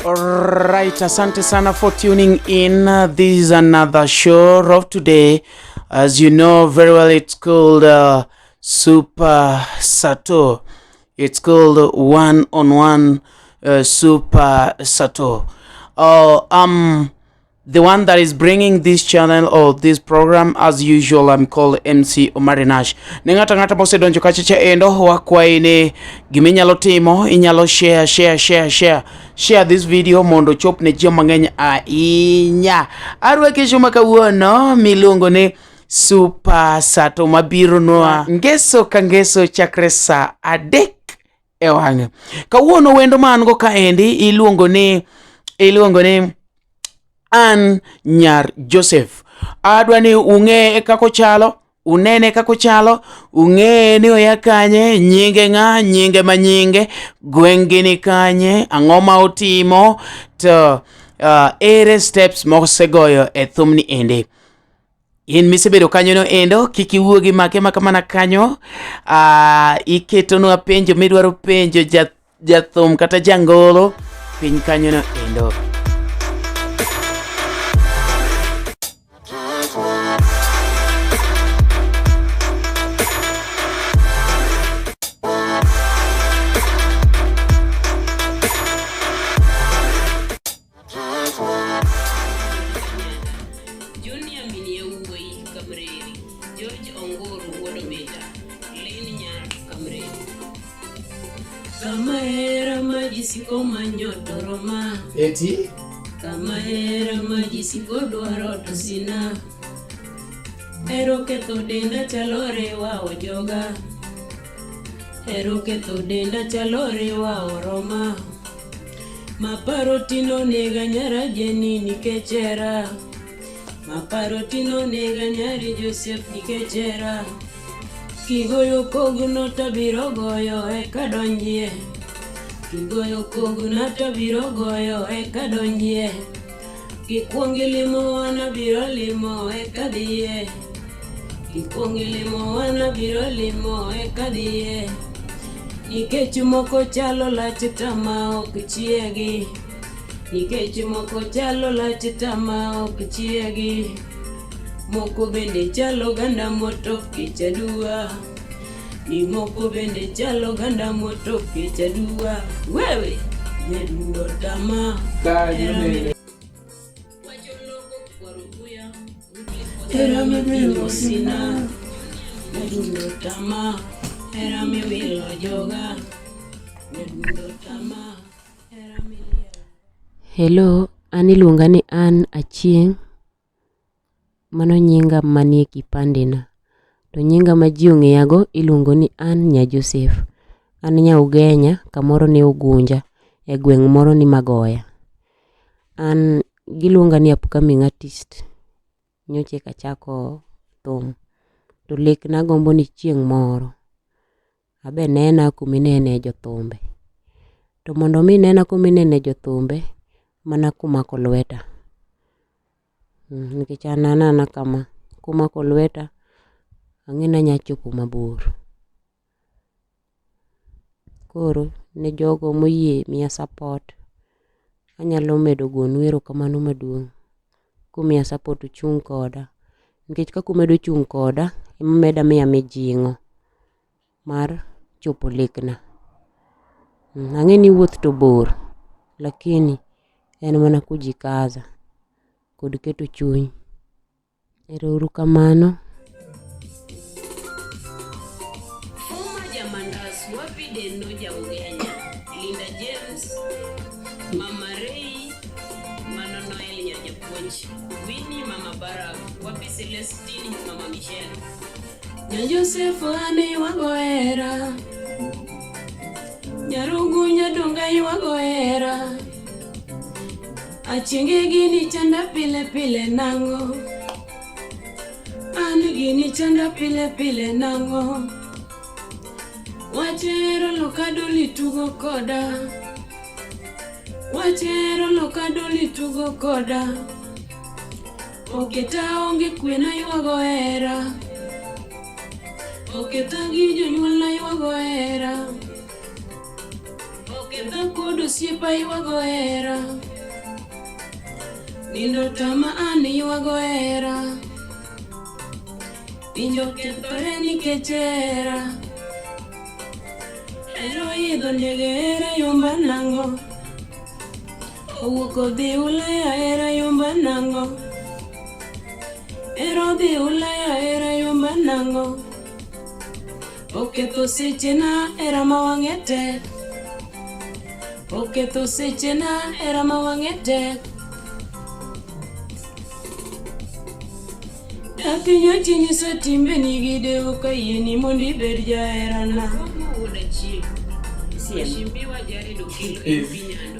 Alright, asante sana for tuning in. This is another show of today. As you know very well, it's called Super Sato. It's called One on One Super Sato. The one that is bringing this channel or this program as usual, I'm called MC Omari Nash. Ne ng'ato ang'ata mosedonjo kacha cha endo, wakwayi ni giminyalo timo, inyalo share, share, share, share, share this video mondo ochop ne ji mang'eny ahinya. Arwake show ma kawuono miluongo ni Super Sato mabiro nwa ngeso ka ngeso chakre saa 3 e wang'e. Kawuono wendo ma an go kaendi iluongo ni Ann Nyar Joseph. Adwa ni ung'e kako chalo, unene kako chalo, ung'e ni oya kanye, nyinge ng'a, nyinge ma nyinge, gweng' ni kanye, ang'o ma otimo, to ere steps mosegoyo e thumni ende. In misebedo kanyo no endo, kik iwuogi make maka mana kanyo, iketonwa penjo midwaro penjo jathum kata jangolo piny kanyo no endo. Junior min yawuoyi Kamreri, George Onguru wuod Omita, Lin nyar Kamreri. Kama hera ma ji siko manyo to roma. Eti? Kama hera ma ji siko dwaro to sina. Hero ketho denda chalo riwa ojoga. Hero ketho denda chalo riwa oroma. Maparo tino nega nyara Jeni nikech hera. Maparo tino nega nyari Joseph nikech hera. Kigoyo kogno tabiro goyo eka donjie. Kigoyo kogno tabiro goyo eka donjie. Kikwongi limo wana biro limo eka dhiye. Kikwongi limo wana biro limo eka dhiye. Nikech moko chalo lach tama ok chiegi. Nikech moko chalo lach tama ok chiegi. Moko bende chalo ganda motok kech aduwa. Ni moko bende chalo ganda motok kech aduwa. Wewe nyadundo tama. Hera miwilo sina. Nyadundo tama. Hera miwilo joga. Nyadundo tama. Hera milielo. Hello, an iluonga ni Ann Achieng'. Mano nyinga manie kipande na. To nyinga ma ji ong'eyago iluongo ni Ann Nya Joseph. An nya Ugenya kamoro ni Ugunja e gweng' moro ni Magoya. An giluonga ni upcoming artist. Nyocha eka achako thum. To lekna agombo ni chieng' moro abe nena kuminene jothumbe. To mondo mi nena kuminene jothumbe, mana kumako lweta. Nikech an anana kama, kumako lweta, ang'e ni anya chopo mabor. Koro ne jogo moyie miya support, anyalo medo gonu erokamano maduong' kumiya support uchung' koda. Nikech kaka umedo chung' koda, emumeda miya mijing'o mar chopo lekna. Ang'e ni wuoth to bor, lakini en mana kujikaza kod keto chuny. Ero uru kamano. Fuma Jamandas wapi Deno ja Ugenya, Linda James, Mama Ray, Mano Noel nya japuonj, Winnie Mama Barak, wapi Celestine Mama Michelle. Nya Joseph an ywago hera. Nyarugu nyadunga ywago hera. Achienge gini chanda pile pile nang'o. An gini chanda pile pile nang'o. Wach hero lokadoli tugo koda. Wach hero lokadoli tugo koda. Oketa onge kwe naywago hera. Oketa gi jonyuol naywago hera. Ketha kod osiepa ywago hera. Nindo tama an ywago hera. Winjo kethore nikech hera. Hera oidho ndege hera yomba nang'o. Owuok odhi Ulaya hera yomba nang'o. Hera odhi Ulaya hera yomba nang'o. Oketho sechena hera ma wang'e tek. Oketho sechena hera ma wang'e tek. Dak nyochi nyisa timbeni gi dewo ka yieni mondo ibed jaherana.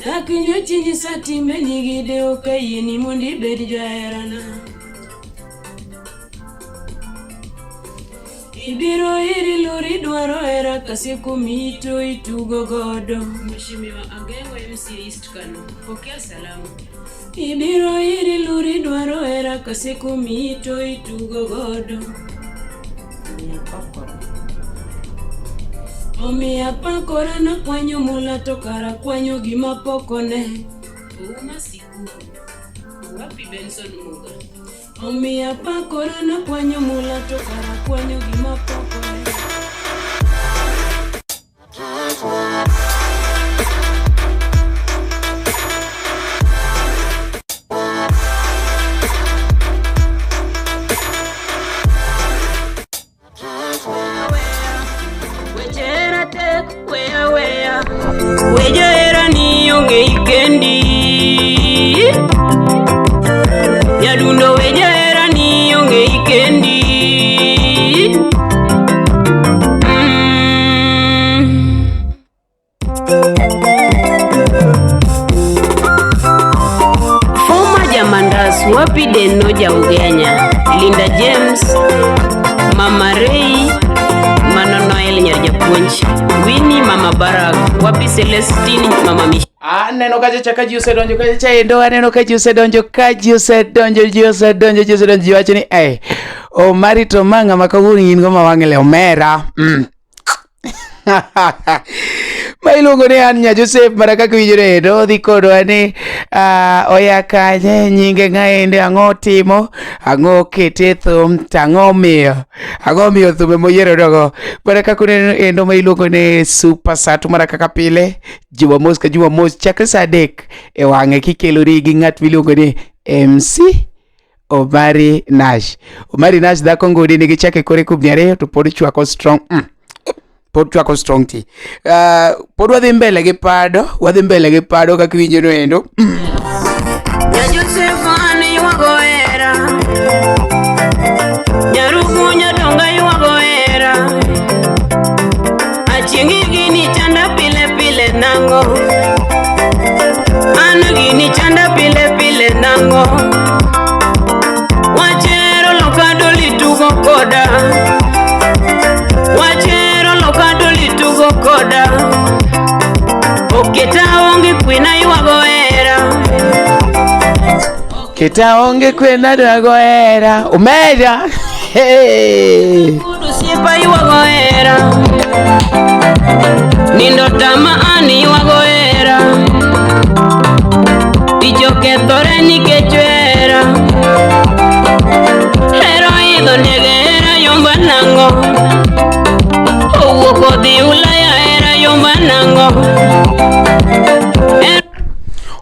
Dak nyochi nyisa timbeni gi dewo ka yieni mondo ibed jaherana. Ibiro iri lori dwaro hera kaseko miyi to itugo godo. Mheshimiwa Agengo MCA East Kano, pokea salamu. Ibiro iri luri dwaro hera kaseko miyi to itugo godo. Omiyo apakora nakwanyo mula to kara kwanyo gima pok one. Ouma Sikuku. Wapi Benson Muga? Omiyo apakora nakwanyo mula to kara kwanyo gima pok one. Weche hera tek weya weya Weche hera ni onge ikendi Nyadundo weche hera ni onge ikendi Mm. Former Jamandas wapi Deno ja Ugenya, Linda James, Mama Ray, Mano Noel nyar japuonj, Winnie Mama Barak, wapi Celestine Mama Michelle. Aneno kacha cha ka ji osedonjo kacha cha endo aneno ka ji osedonjo ka ji osedonjo ji osedonjo ji osedonjo ji wacho ni eh Omari to ma ng'ama kawuono in go ma wang'e le omera. Ma iluongo ni an nya Joseph mana kaka iwinjo ni endo odhi kodwa ni oya kanye nyinge ng'aende ang'o otimo ang'o okete e thum to ang'o omiyo ang'o omiyo thumbe moyiero nogo mana kaka uneno endo ma iluongo ni Super Satu mana kaka pile Jumamos ka Jumamos chakre saa 3 e wang'e kikelori gi ng'at miluongo ni MC Omari Nash. Omari Nash dhako ngudi nigi chake kore kubni ariyo to pod chwako strong. Pod chwako strong ti. Pod wadhi mbele gi pado, wadhi mbele gi pado kaka iwinjo no endo. Nya Joseph an ywago hera Nyarugu nyadonga ywago hera Achieng' gini chanda pile pile nang'o An gini chanda pile pile nang'o Wachero loka doli tugo koda Wachero loka doli tugo koda Oketa onge kwe na ywago hera Keta onge kwe na ywago hera. Omera. Hey. Kudu osiepa ywago hera Nindo tama an ywago hera Tich okethore nikech hera Hera oidho ndege hera yomba nang'o Owuok odhi Ulaya hera yomba nang'o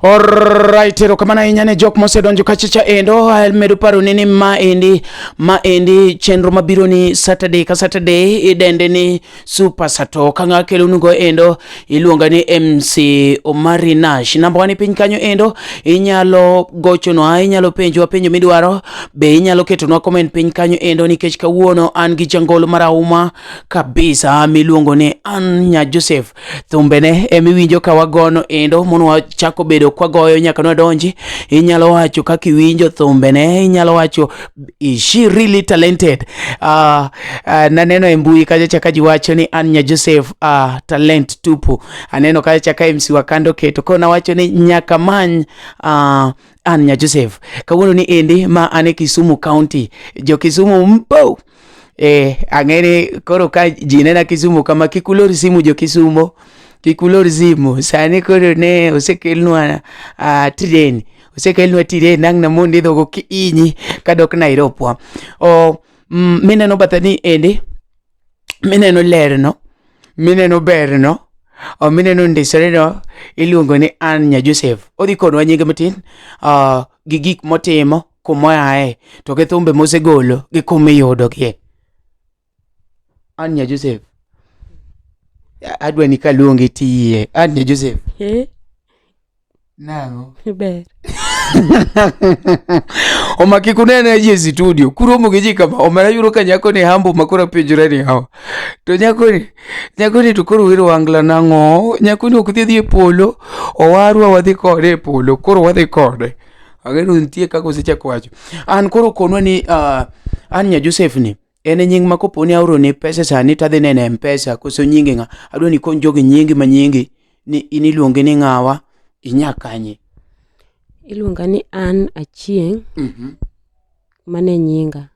Alright, erokamano ahinya ne jok mosedonjo kachacha endo medo paro ni ni maendi maendi chenro mabiro ni Saturday ka Saturday idende ni Super Sato ka ng'a kelonugo endo iluonga ni MC Omari Nash. Namba wa ni piny kanyo endo inyalo gochonwa, inyalo penjowa penjo midwaro, be inyalo ketonwa comment piny kanyo endo nikech kawuono an gi jangolo marahuma kabisa miluongo ni Anya Joseph. Thumbene emiwinjo ka wagono endo mondo wachako bedo kwagoyo nyaka nwadonji. Inyalo wacho kaka iwinjo thumbene, inyalo wacho is she really talented? Naneno e mbui kacha cha ka ji wacho ni Anya Joseph talent tupu. Aneno kacha cha ka MC Wakando keto koro nawacho ni nyaka many Anya Joseph. Kawuono ni endi ma an e Kisumu County. Jo Kisumu mpo. Ang'e ni koro ka ji nena Kisumu kama kik ulor simu jo Kisumo. Kik ulor simu. Sani koro ne osekelnwa train. Osekelnwa train ang' namondi dhogo kiinyi kadok Nairobi. O mineno batha ni endi mineno lerno mineno berno o mineno ndisoreno iluongo ni Ann Nya Joseph. Odhi konwa nyinge matin gi gik motimo kumoaye to gi thumbe mosegolo gi kumiyudogie. Ann Nya Joseph. Adwa ni kaluongi tiyie. Ann Nya Joseph. Eh, Nang'o? ber. Oma kik unene ji e studio. Kuromo gi ji kama, omera yudo ka nyako ni humble ma koro apenjora ni hawa. To nyako ni, nyako ni to koro wero wangla nang'o? Nyako ni ok dhi dhi e polo. Owarwa wadhi kode e polo. Koro wadhi kode. Ang'eyo nitie kaka osechako wacho. An koro konwa ni an nya Joseph ni en e nying ma kopo ni aoroni pesa sani to adhi neno e M-Pesa koso nyingi ng'a? Adwa ni ikony jogi nyingi ma nyingi ni in iluongi ni ng'awa inya kanye? Iluonga ni Ann Achieng'. Mano e nyinga.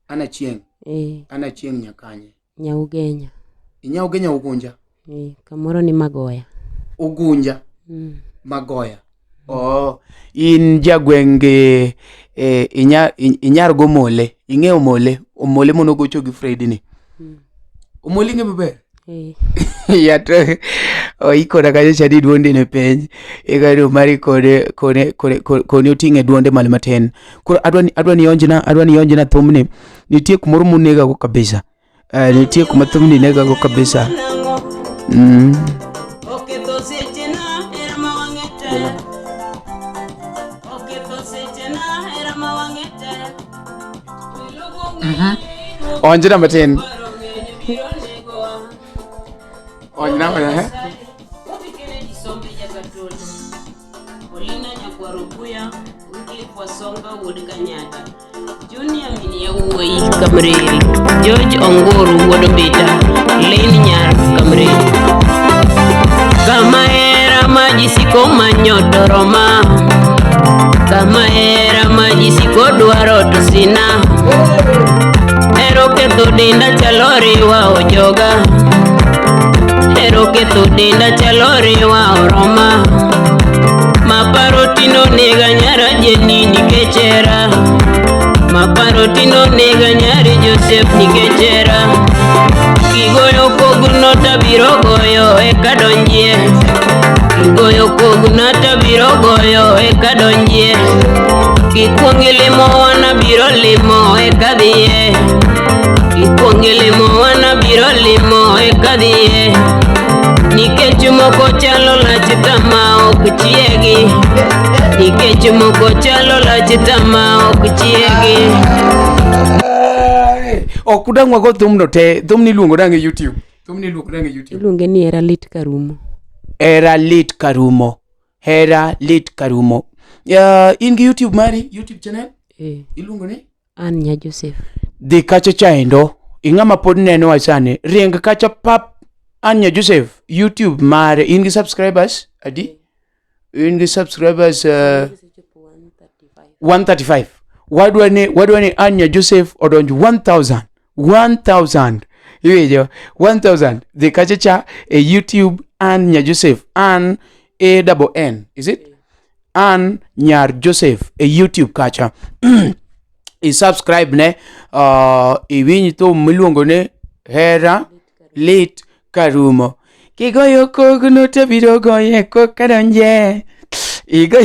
Ann Achieng'. Eh. Ann Achieng' nya kanye? Nyaugenya. Inyaugenya Ugunja? Eh, kamoro ni Magoya. Ugunja? Magoya. Oh, in jagweng' gi eh, inya, inyar go Omole. Ing'eyo Omole? Omole mono gocho gi Fred ni. Omole ing'e maber? Eh. Ya to oikona kacha chadi duondi ne piny. Eka mari kode kone kone kone oting'e duonde malo matin. Koro adwa ni adwa ni ionjna adwa ni ionjna thumni. Nitie kumoro monega go kabisa. Nitie kuma thumni negago kabisa. Oketho sechena, hera ma wang'e tek. Oketho sechena, hera ma wang'e tek. Onjna matin. Onjna matin. Eh? Polina Nyakwar Obuya, Wycliffe Wasonga wuod Kanyada, Junior min yawuoyi Kamreri, George Onguru wuod Mbita, Lane Nyar Kamreri. Kama hera ma ji siko manyo to roma, kama hera ma ji siko dwaro to sina. Hero ketho denda chalo riwa ojoga, hero ketho denda chalo riwa oroma. Maparo tino nega nyara Jeni nikech hera. Maparo tino nega nyari Joseph nikech hera. Kigoyo kogno tabiro goyo eka donjie. Kigoyo kogno tabiro goyo eka donjie. Kikuong ilimo wana biro limo eka dhiye. Kikuong ilimo wana biro limo eka dhiye. Nikech moko chalo lach kama ok chiegi. Nikech moko chalo lach kama ok chiegi. Ok udang' wago thumno te. Thumni iluongo nang'o e YouTube? Thumni iluongo nang'o e YouTube? Iluonge ni Hera Lit Karumo. Hera Lit Karumo. Hera Lit Karumo. In gi YouTube mari? YouTube channel? Eh. Iluongo ni? Ann Nya Joseph. Dhi kacha chaendo. Ing'ama pod nenowa sani. Ring kacha pap Ann Nya Joseph. YouTube mare. In gi subscribers? Adi? In gi subscribers 135. Wadwa ni Ann Nya Joseph odonj 1000. 1000. Iwinjo? 1000. Dhi kacha cha e YouTube Ann Nya Joseph. Ann A double N. Is it? Ann Nyar Joseph e YouTube kacha. I subscribe ne iwinj thum miluongo ni Hera Lit Karumo. Kigoyo kogno to biro goye koka donje. Igo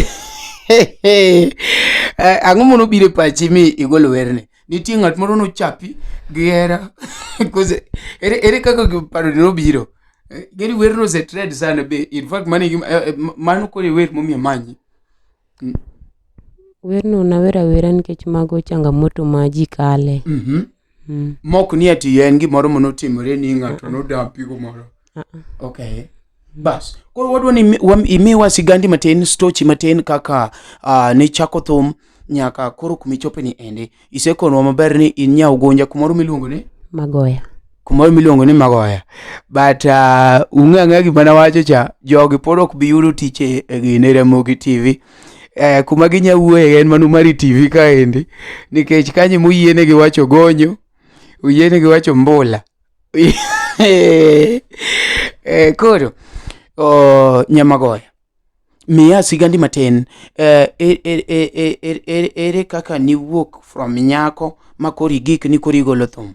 ang'o mono biro e pachi mi igolo werni? Nitie ng'at moro nochapi gi hera. Kose ere kaka paro ni nobiro? Geri werno ose trend sana be. In fact mano e gima mano koro e wer momiyo amanyi. Werno nawero awera nikech mago changamoto ma ji kale. Mok ni ati en gimoro manotimore ni ng'ato nodampi gimoro. Okay. Bas. Koro wadwa ni imiwa sigandi matin, stochi matin kaka nichako thum nyaka koro kumichope ni endi. Isekonwa maber ni in nya Ugunja kumoro miluongo ni? Magoya. Kumoro miluongo ni Magoya. But ung'e ang'eya gima nawacho cha, jogi pod ok bi yudo tich e gine Ramogi TV. Kuma ginya wuoye en mana Umari TV kaendi. Nikech kanyo ema oyienegi wacho gonyo, oyienegi wacho mbula. Koro, Nyamagoya. Miya sigandi matin. Ere kaka niwuok from nyako ma koro igik ni koro igolo thum?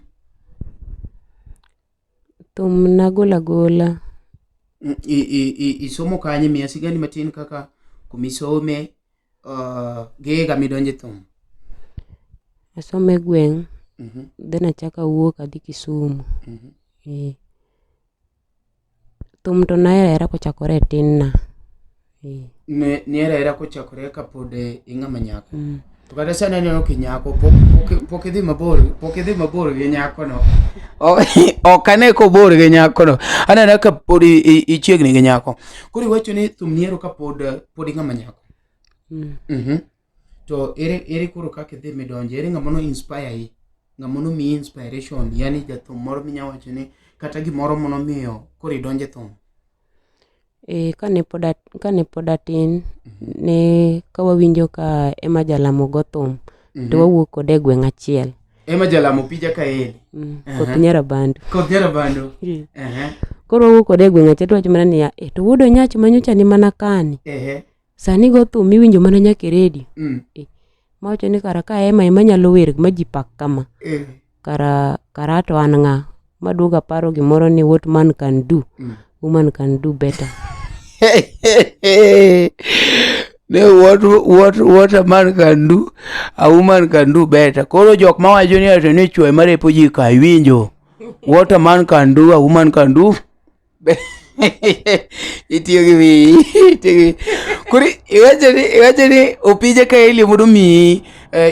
Thum nagolo agola. Isomo kanye? Miya sigandi matin kaka kumisome gi higa midonje thum. Asomo e gweng', then achako awuok adhi Kisumu. Eh. Thum to nahero ahera kochakore e tin na. Eh. Ne nihero ahera kochakore kapod ing'ama nyako. To kata sani aneno kinyako pok idhi mabor, pok idhi mabor gi nyakono. Ok ane kobor gi nyakono. Aneno ka pod ichiegni gi nyako. Koro iwacho ni thum nihero kapod pod ing'ama nyako. To ere koro kaka idhi midonje? Ere ng'ama no inspire i? Ng'ama nomiyi inspiration? Yani jathum moro minya wacho ni kata gimoro monomiyo koro idonje thum. E, kane pod atin, ne ka wawinjo ka Emma Jalamo go thum, to wawuok kode e gweng' achiel. Emma Jalamo pija kaeli. Koth Nyarabandu. Koth Nyarabandu. Koro wawuok kode e gweng' achiel to wacho mana niya, e, to wuod Onyach manyocha ni mana kani. Sani go thum iwinjo mana nyaka e redio. Mawacho ni kara ka Emma ema nyalo wer ma ji pak kama. Kara to an ng'a? Maduogo aparo gimoro ni what man can do, woman can do better. Ne what a man can do, a woman can do better. Koro jok mawacho ni ati ni chwo ema repo ji ka iwinjo. What a man can do, a woman can do. Itiyo gi wiyi, itiyo gi. Koro iwacho ni Opija Kaeli mondo omiyi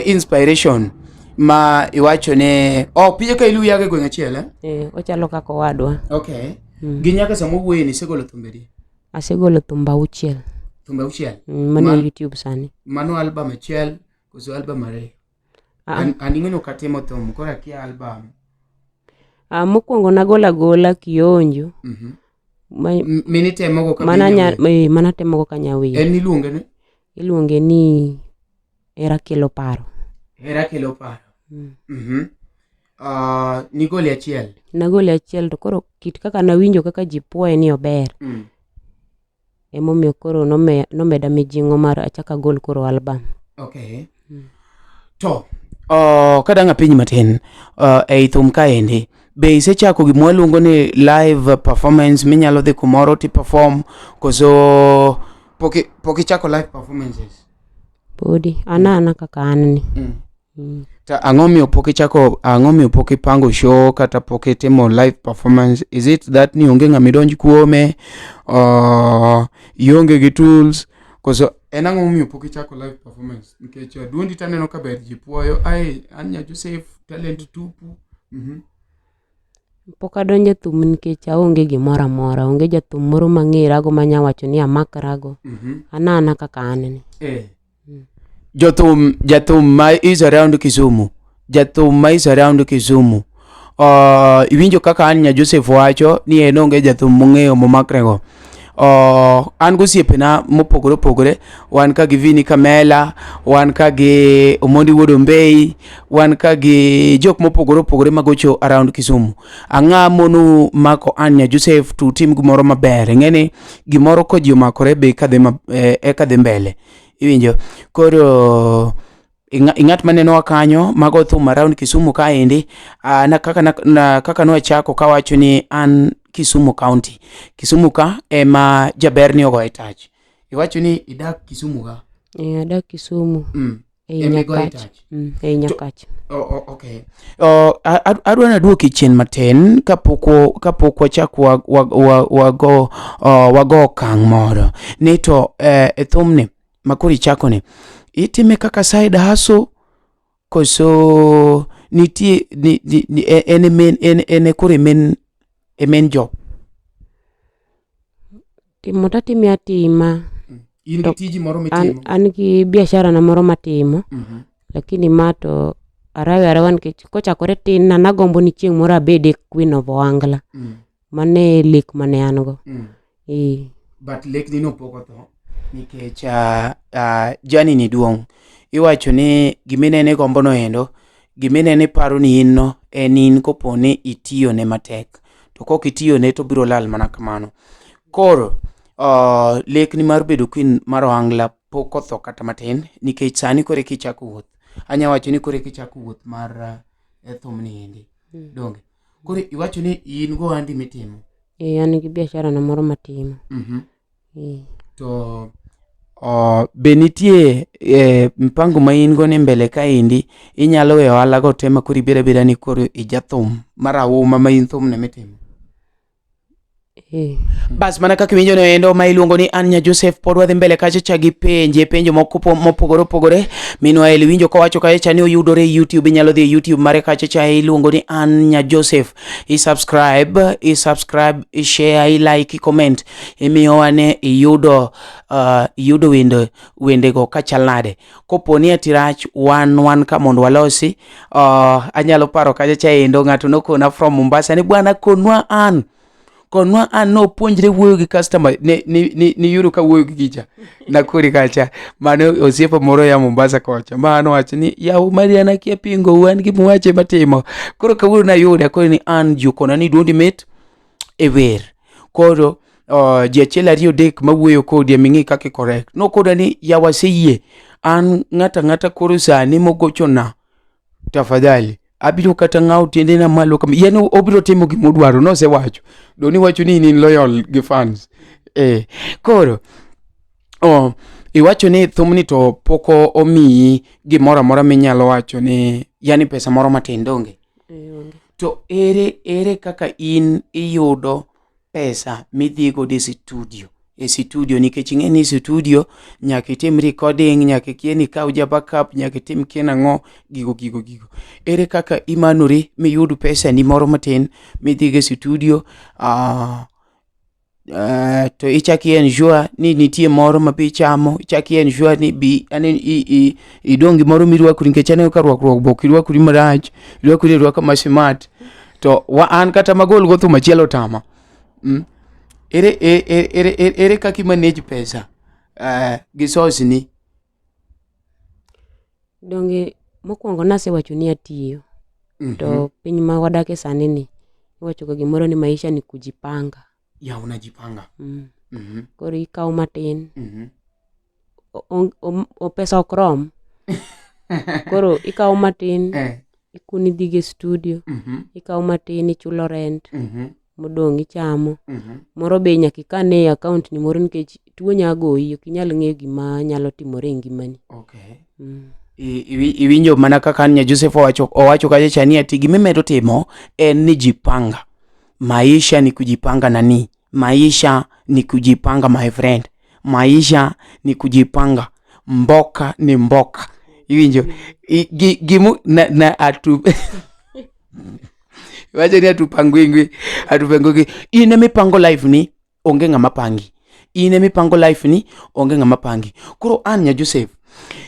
inspiration ma iwacho ni oh, Opija Kaeli uyago e gweng' achiel eh? Eh, ochalo kaka owadwa. Okay. Gi nyaka sama owuoye ni isegolo thumbe di? Asegolo thumbe auchiel. Thumbe auchiel? Manie YouTube sani. Mano album achiel koso album ariyo? An ing'eyo ok atimo thum, koro akia album. Mokwongo nagolo agola kionjo. Minitemogo ka wer? Mana temogo ka anya wer. En iluonge ni? Iluonge ni Hera Kelo Paro. Hera Kelo Paro. Nigole achiel? Nagole achiel to koro kit kaka nawinjo kaka ji puoye ni ober. Emomiyo koro nomeda mijing'o mar achako agol koro album. Okay. To kadang' apenji matin, ei thum kaendi, be isechako gima waluongo ni live performance minyalo dhi kumoro ti perform koso pok ichako live performances? Podi, an ana kaka an ni. To ang'o miyo pok ichako, ang'o miyo pok ipango show kata pok itimo live performance? Is it that ni onge ng'ama idonj kuome, ionge gi tools, koso en ang'o momiyo pok ichako live performance? Nikech duondi taneno ka ber ji puoyo, ai an nya Joseph talent tupu. Pok adonjo e thum nikech aonge gimoro amora, onge jathum moro mang'erago manya wacho ni amakrago. An ana kaka an ni. Jothum, jathum ma is around Kisumu, jathum ma is around Kisumu. Iwinjo kaka an nya Joseph wacho ni en onge jathum mong'eyo momakrego. An gosiepena mopogore opogore, wan ka gi Vini Kamela, wan ka gi Omondi Wuod Ombei, wan ka gi jok mopogore opogore magocho around Kisumu. Ang'a monu mako an nya Joseph to utim gimoro maber. Ing'e ni gimoro ko ji omakore be kadhi eka dhi mbele. Iwinjo? Koro ing'at manenowa kanyo mago thum around Kisumu kaendi, na kaka nwachako kawacho ni an Kisumu County. Kisumu ka ema jaberni ogoye tach. Iwacho ni idak Kisumu ka? Adak Kisumu. Ei Nyakach. Ei Nyakach. Okay. Adwa naduoki chien matin kapok wachak wago okang' moro. Ni to e thumni makoro ichako ni, itime kaka side hustle koso nitie en koro e main job? Timo tatime atima. In gi tiji moro mitimo? An gi biashara na moro matimo. Lakini ma to arawe arawa nikech kochakore tin na nagombo ni chieng' moro abede queen of ohangla. Mano e lek mane an go. But lekni no pok otho nikech journey ni duong'. Iwacho ni giminene igombo no endo, giminene iparo ni in no, en in kopo ni itiyone matek. To kok itiyone to biro lal mana kamano. Koro Lekni mar bedo queen mar ohangla pok otho kata matin nikech sani koro eka ichako wuoth. Anya wacho ni koro eka ichako wuoth mar thumni endi. Donge? Koro iwacho ni in go ohandi mitimo. Eh, an gi biashara na moro matimo. To be nitie mpango ma in go ni mbele kaendi inyalo weyo ohala go te ma koro ibed abeda ni koro ijathum marahuma ma in thum ne mitimo? Bas mana kaka iwinjo no endo ma iluongo ni Anya Joseph pod wadhi mbele kacha cha gi penje penjo moko mopogore opogore. Minwa Eli winjo kowacho kacha cha ni oyudore e YouTube, inyalo dhi e YouTube mare kacha cha iluongo ni Anya Joseph. I subscribe, i subscribe, i share, i like, i comment. Imiyowa ne iyudo iyudo wende wendego kachal nade. Kopo ni ati rach wan wan ka mondo walosi. Anyalo paro kacha cha endo ng'ato nokona from Mombasa ni bwana konwa an konwa an nopuonjre wuoyo gi customer ni ni ni, ni yudo ka wuoyo gi gicha nakuri kacha mano osiepa moro ya Mombasa kocha ma nowacho ni yaw Mariana kia pingo wan gi muwache matimo koro kawuono nayude akoni ni an jokona ni duondi mit e wer koro ji achiel ariyo adek mawuoyo kodi eming'i kaka i correct nokoda ni yaw aseyie an ng'ata ng'ata koro sani mogochona tafadhali abiro kata ng'awo tiendena malo kama yani obiro timo gima odwaro nosewacho do ni wacho ni in loyal gi fans koro iwacho ni thumni to pok omiyi gimoro amora minyalo wacho ni yani pesa moro matin donge? Onge. To ere ere kaka in iyudo pesa midhi godo e studio e studio nikech ing'e ni studio nyaka itim recording nyaka ikia ni ikaw ja backup nyaka itim kia nang'o gigo gigo gigo ere kaka imanori miyud pesa ni moro matin midhigo e studio to ichak i ensure ni nitie moro ma be ichamo ichak i ensure ni bi ane idong' gi moro mirwakori nikech aneno ka rwakruok be ok irwakori marach irwakori arwaka ma smart to wa an kata magol go thum achiel otama. Ere, ere, ere, ere, ere kaka i manage pesa gi source ni? Donge mokwongo nasewacho ni atiyo. To piny ma wadake sani ni iwacho ga gimoro ni maisha ni kujipanga. Ya unajipanga. Koro ikawo matin. Pesa ok rom. Koro ikawo matin ikuni idhigo e studio. Ikawo matin ichulo rent. Modong' ichamo. Moro be nyaka ikan e account ni moro nikech tuo nya goyi ok inyal ng'eyo gima nyalo timore e ngimani. Okay. Iwinjo mana kaka Anya Joseph owacho kacha cha ni ati gima imedo timo en ni jipanga. Maisha ni kujipanga nani? Maisha ni kujipanga my friend. Maisha ni kujipanga. Mboka ni mboka. Iwinjo? Gimu na, na atu Iwacho ni atupangwingwi, atupangwingwi. In ema ipango life ni onge ng'ama pangi. In ema ipango life ni onge ng'ama pangi. Koro Anya Joseph,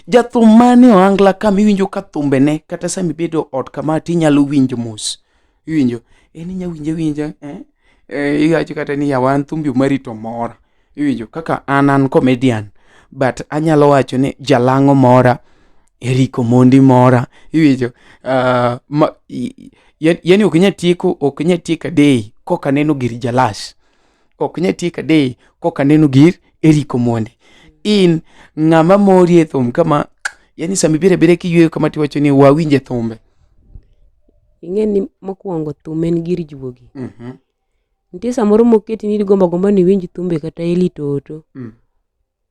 jathum mane ohangla kama iwinjo ka thumbene kata sama ibedo ot kama tinyalo winjo mos. Iwinjo? En inya winje winja, eh? Iwacho kata ni yawa an thumbi mari to mora. Iwinjo? Kaka an comedian but anyalo wacho ni Jalang'o mora, Eric Omondi mora. Iwinjo? Yani ok inyal tieko, ok inyal tieko a day kok aneno gir Jalas. Ok inyal tieko a day kok aneno gir Eric Omondi. In ng'ama mori e thum kama yani sama ibiro abira kiyweyo kama tiwacho ni wawinje thumbe. Ing'e ni mokwongo thum en gir juogi. Nitie samoro moketi ni igombo agomba ni iwinj thumbe kata Eli Toto.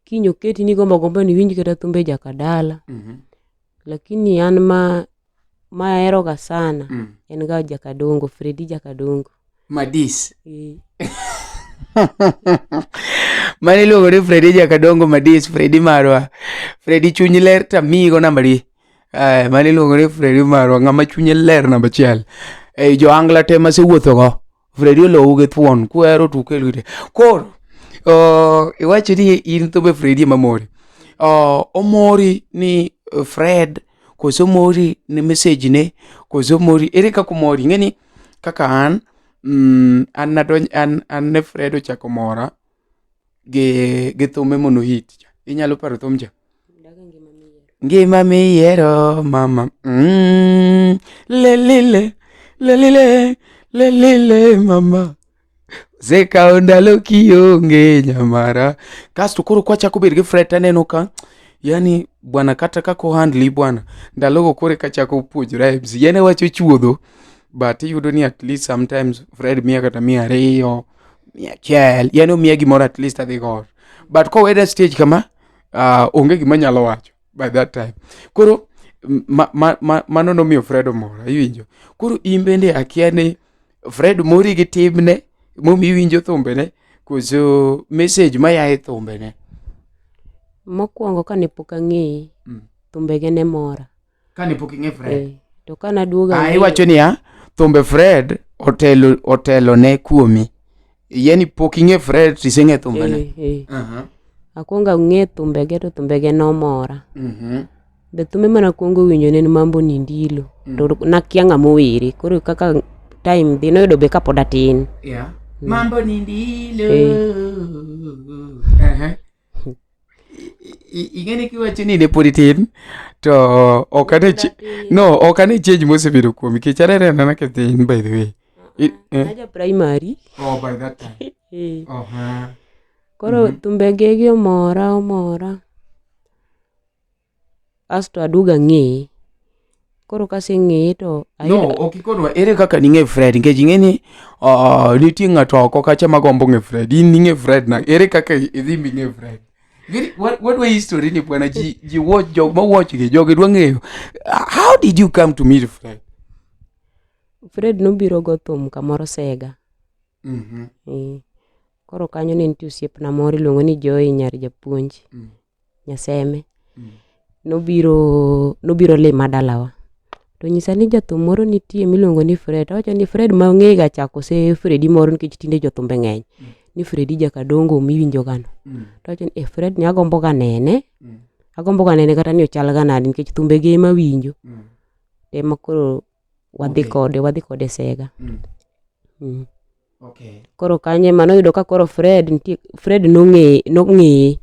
Kiny oketi ni igombo agomba ni iwinj kata thumbe Jakadala. Lakini an ma maheroga sana en ga Jakadongo, Freddy Jakadongo. Madis. Mano iluongo ni Freddy Jakadongo Madis, Freddy marwa. Freddy chuny ler tamiyigo namba di. Mano iluongo ni Freddy marwa, ng'ama chunye ler namba achiel. Jo Angla te masewuotho go, Freddy olowu gi thuon, kuhero to ukel ire. Koro, iwacho ni in thumbe Freddy ema mori. Omori ni Fred, koso omori ni message ne, koso omori, ere kaka omori? Ing'e ni kaka an, an nadonj, an ne Fred ochako mora gi thume mono hit cha. Inyalo paro thum cha? Ngima miyiero mama. Lelile, lelile, lelile mama. Osekawo ndalo kionge nyamara. Kasto koro kwachako bedo gi Fred taneno ka yani bwana kata kaka ohandli bwana ndalogo koro eka achako puonjora MC. Yani awacho chuodho but iyudo ni at least sometimes Fred miya kata 200, 100, yani omiya gimoro at least adhi godo. But koweda stage kama onge gima anyalo wacho by that time. Koro mano nomiyo Fred omora, iwinjo. Koro in bende akia ni Fred mori gi timne momiyo iwinjo thumbene koso message maya e thumbene? Mokwongo kane pok ang'eye, thumbege ne mora. Kane pok ing'e Fred? Eh, to kane aduogo Ah, ang'eye- iwacho niya, thumbe Fred otelo otelo ne kuomi. Yani pok ing'e Fred to iseng'e thumbene. Eh, eh. Akwongo ang'e thumbege to thumbege nomora. Be thumbe mane akwongo winjo ne en Mambo ni Ndilo. To nakia ng'ama owere. Koro kaka time dhi noyudo be kapod atin. Yeah. Mambo ni ndilo. Eh. Ing'e ni kiwacho ni ne pod itin to ok ane no ok ane change mosebedo kuomi nikech anene anena kithin by the way. Naja primary. Oh, by that time. Eh. Uh-huh. Koro thumbege gi omora omora. Asto aduogo ang'eye. Koro kaseng'eye to No, ok ikonwa ere kaka ning'e Fred nikech ing'e ni nitie ng'ato oko kacha magombo ng'e Fred. In ning'e Fred na ere kaka idhi ming'e Fred? Gini, wadwa history ni bwana ji watch jok ma watch gi jogi dwa ng'eyo. How did you come to meet Fred? Fred nobiro go thum kamoro Sega. Koro kanyo ne nitie osiepna moro iluongo ni Joy nyar japuonj. Nyaseme. Nobiro lima dalawa. To onyisa ni jathum moro nitie miluongo ni Fred. Awacho ni Fred ma ong'e ga cha kose Fredi moro nikech tinde jothumbe ng'eny. Ni Fredi Jakadongo miwinjo ga no. To awacho ni eh, Fred ni agombo ga nene. Agombo ga nene kata ni ochal ga nade nikech thumbe ge ema awinjo. Ema koro wadhi kode, wadhi kode Sega. Koro kanyo ema noyudo ka koro Fred nitie, Fred nong'eye, nong'eye.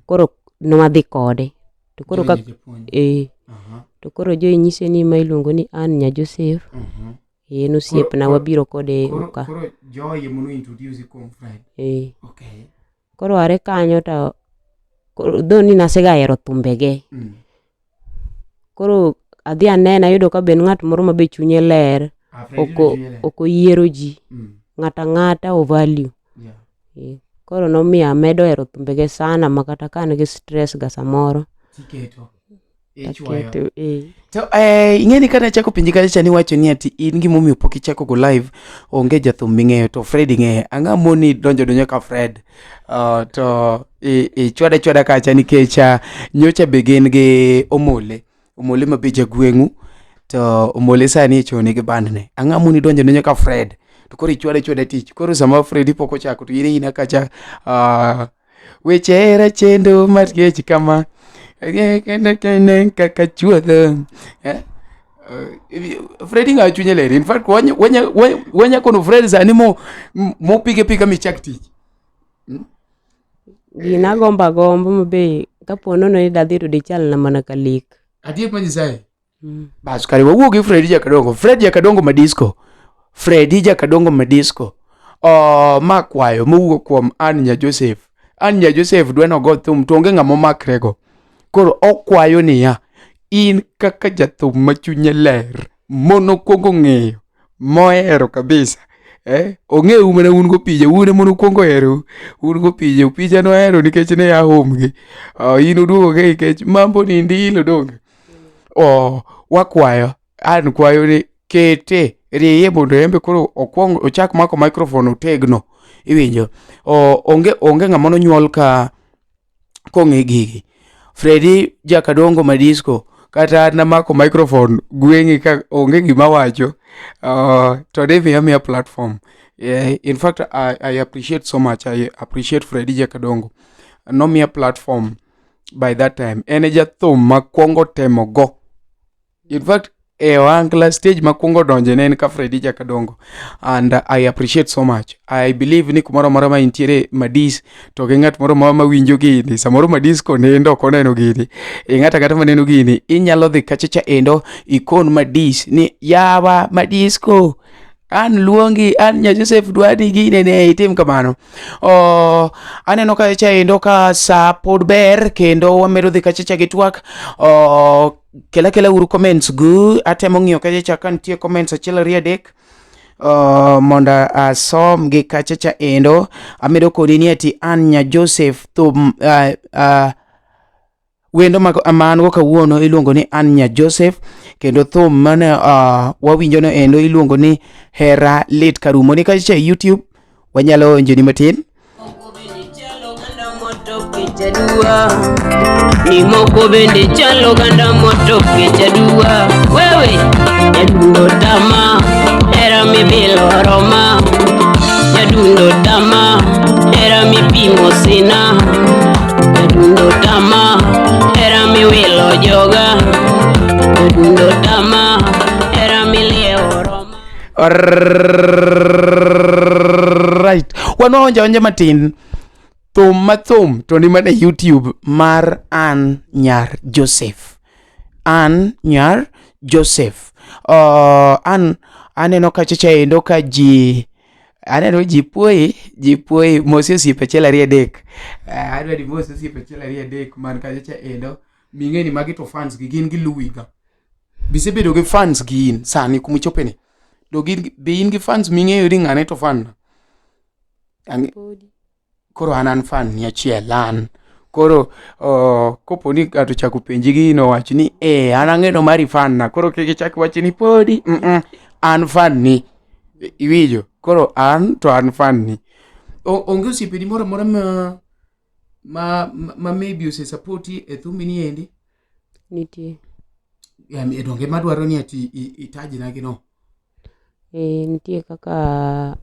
Koro nwadhi kode. To koro ka eh, to koro Joy nyise ni ma iluongo ni Ann nya Joseph. En osiepna wabiro kode ka. Koro Joy ema no introduce kuom Fred. Eh. Okay. Koro are kanyo to koro though ni nasega hero thumbege. Koro adhi anene ayudo ka be en ng'at moro ma be chunye ler. Ok oyiero ji. Ng'ato ang'ata o value. Koro nomiyo amedo hero thumbege sana ma kata ka an gi stress ga samoro. Tiketo. Taketo, eh. To ing'e ni kane achako penji kacha cha niwacho ni ati in gimomiyo pok ichako go live onge jathum ming'eyo to Fred ing'eyo. Ang'o moni donjo donjo ka Fred? To ichwada chwada kacha nikech nyocha be gin gi Omole. Omole ma be jagweng'u to Omole sani ichune gi bandne. Ang'o moni donjo donjo ka Fred? To koro ichwada chwada tich. Koro sama Fredi pok ochako to in ina kacha weche hera chendo mar kech kama kene kaka chuodho. Fredi ng'a chunye ler. In fact wanya kono Fred sani mo mopige pika michak tich. Gina agombo agomba ma be kapo nono ni dadhi to dichalna mana ka lek. Adier ma Nyasaye. Bas kare wawuo gi Fredi Jakadongo. Fred Jakadongo Madisco. Fredi Jakadongo Madisco. Ma kwayo mowuok kuom Ann Nya Joseph. Ann Nya Joseph dwa nogo thum to onge ng'ama omakrego. Koro okwayo niya, in kaka jathum ma chunye ler, monokwongo ng'eyo, mohero kabisa. Ong'eyu mana un gopija, un ema nokwongo herou, un gopija, opija nohero nikech ne a home gi. In oduogo ng'eyi nikech mambo ni ndilo donge. Wakwayo, an kwayo ni kete, rieye mondo en be koro okwong ochak mako microphone otegno. Iwinjo? Onge ng'ama nonyuol ka kong'e gigi. Fredi Jakadongo Madisco kata namako microphone gweng'i ka onge gima wacho to ne miya miya platform. Yeah, in fact I appreciate so much. I appreciate Fredi Jakadongo. Nomiya platform by that time. En e jathum makwongo temo go. In fact, e ohangla stage makwongo donje ne en ka Fredi Jakadongo and I appreciate so much. I believe ni kumoro amora ma intiere Madis to gi ng'at moro ma winjo gini, samoro Madis konindo ok oneno gini, e ng'ato ang'ata maneno gini, inyalo dhi kacha cha endo ikon Madis ni yawa Madisco. An luongi an nya Joseph dwani gine ne itim kamano. Oh, aneno kacha endo ka sa pod ber kendo wamedo dhi kachacha gi twak. Oh, kela kela uru comments gu atemo ng'iyo kachacha ka nitie comments achiel ariyo adek. Mondo asom gi kachacha endo amedo kodi ni ati an nya Joseph thum wendo ma an go kawuono iluongo ni Ann Nya Joseph kendo thum mane wawinjo no endo iluongo ni Hera Lit Karumo ni kachacha e YouTube wanyalo winjo ni matin. Ni moko bende chalo ganda motoke chadua wewe jadundo tama hera mibilo roma jadundo tama hera mipimo sina jadundo tama hera miwilo joga jadundo tama hera miliewo roma. Alright. Wanonja onja matin. Thum ma thum to ni mana e YouTube mar Ann Nyar Joseph. Ann Nyar Joseph. Ann aneno kachacha endo ka ji aneno ji puoyi, ji puoyi mosi osiepe achiel ariyo adek. Adwa ni mos osiepe achiel ariyo adek man kachacha endo ming'e ni magi to fans gi gin giluwi ga. Bisebedo gi fans gi in sani kumichope ni. To gin be in gi fans ming'eyo ni ng'ane to fan na? Podi. Koro an an fan ni achiel an. Koro kopo ni ng'ato ochako penji gino wach ni eh an ang'eno mari fan na. Koro kik ichak iwach ni podi. An fan ni. Iwinjo? Koro an to an fan ni. Onge osiepeni moro amora ma maybe ose support e thumi ni endi? Nitie. E donge madwaro ni ati itajna gi no? Eh, nitie kaka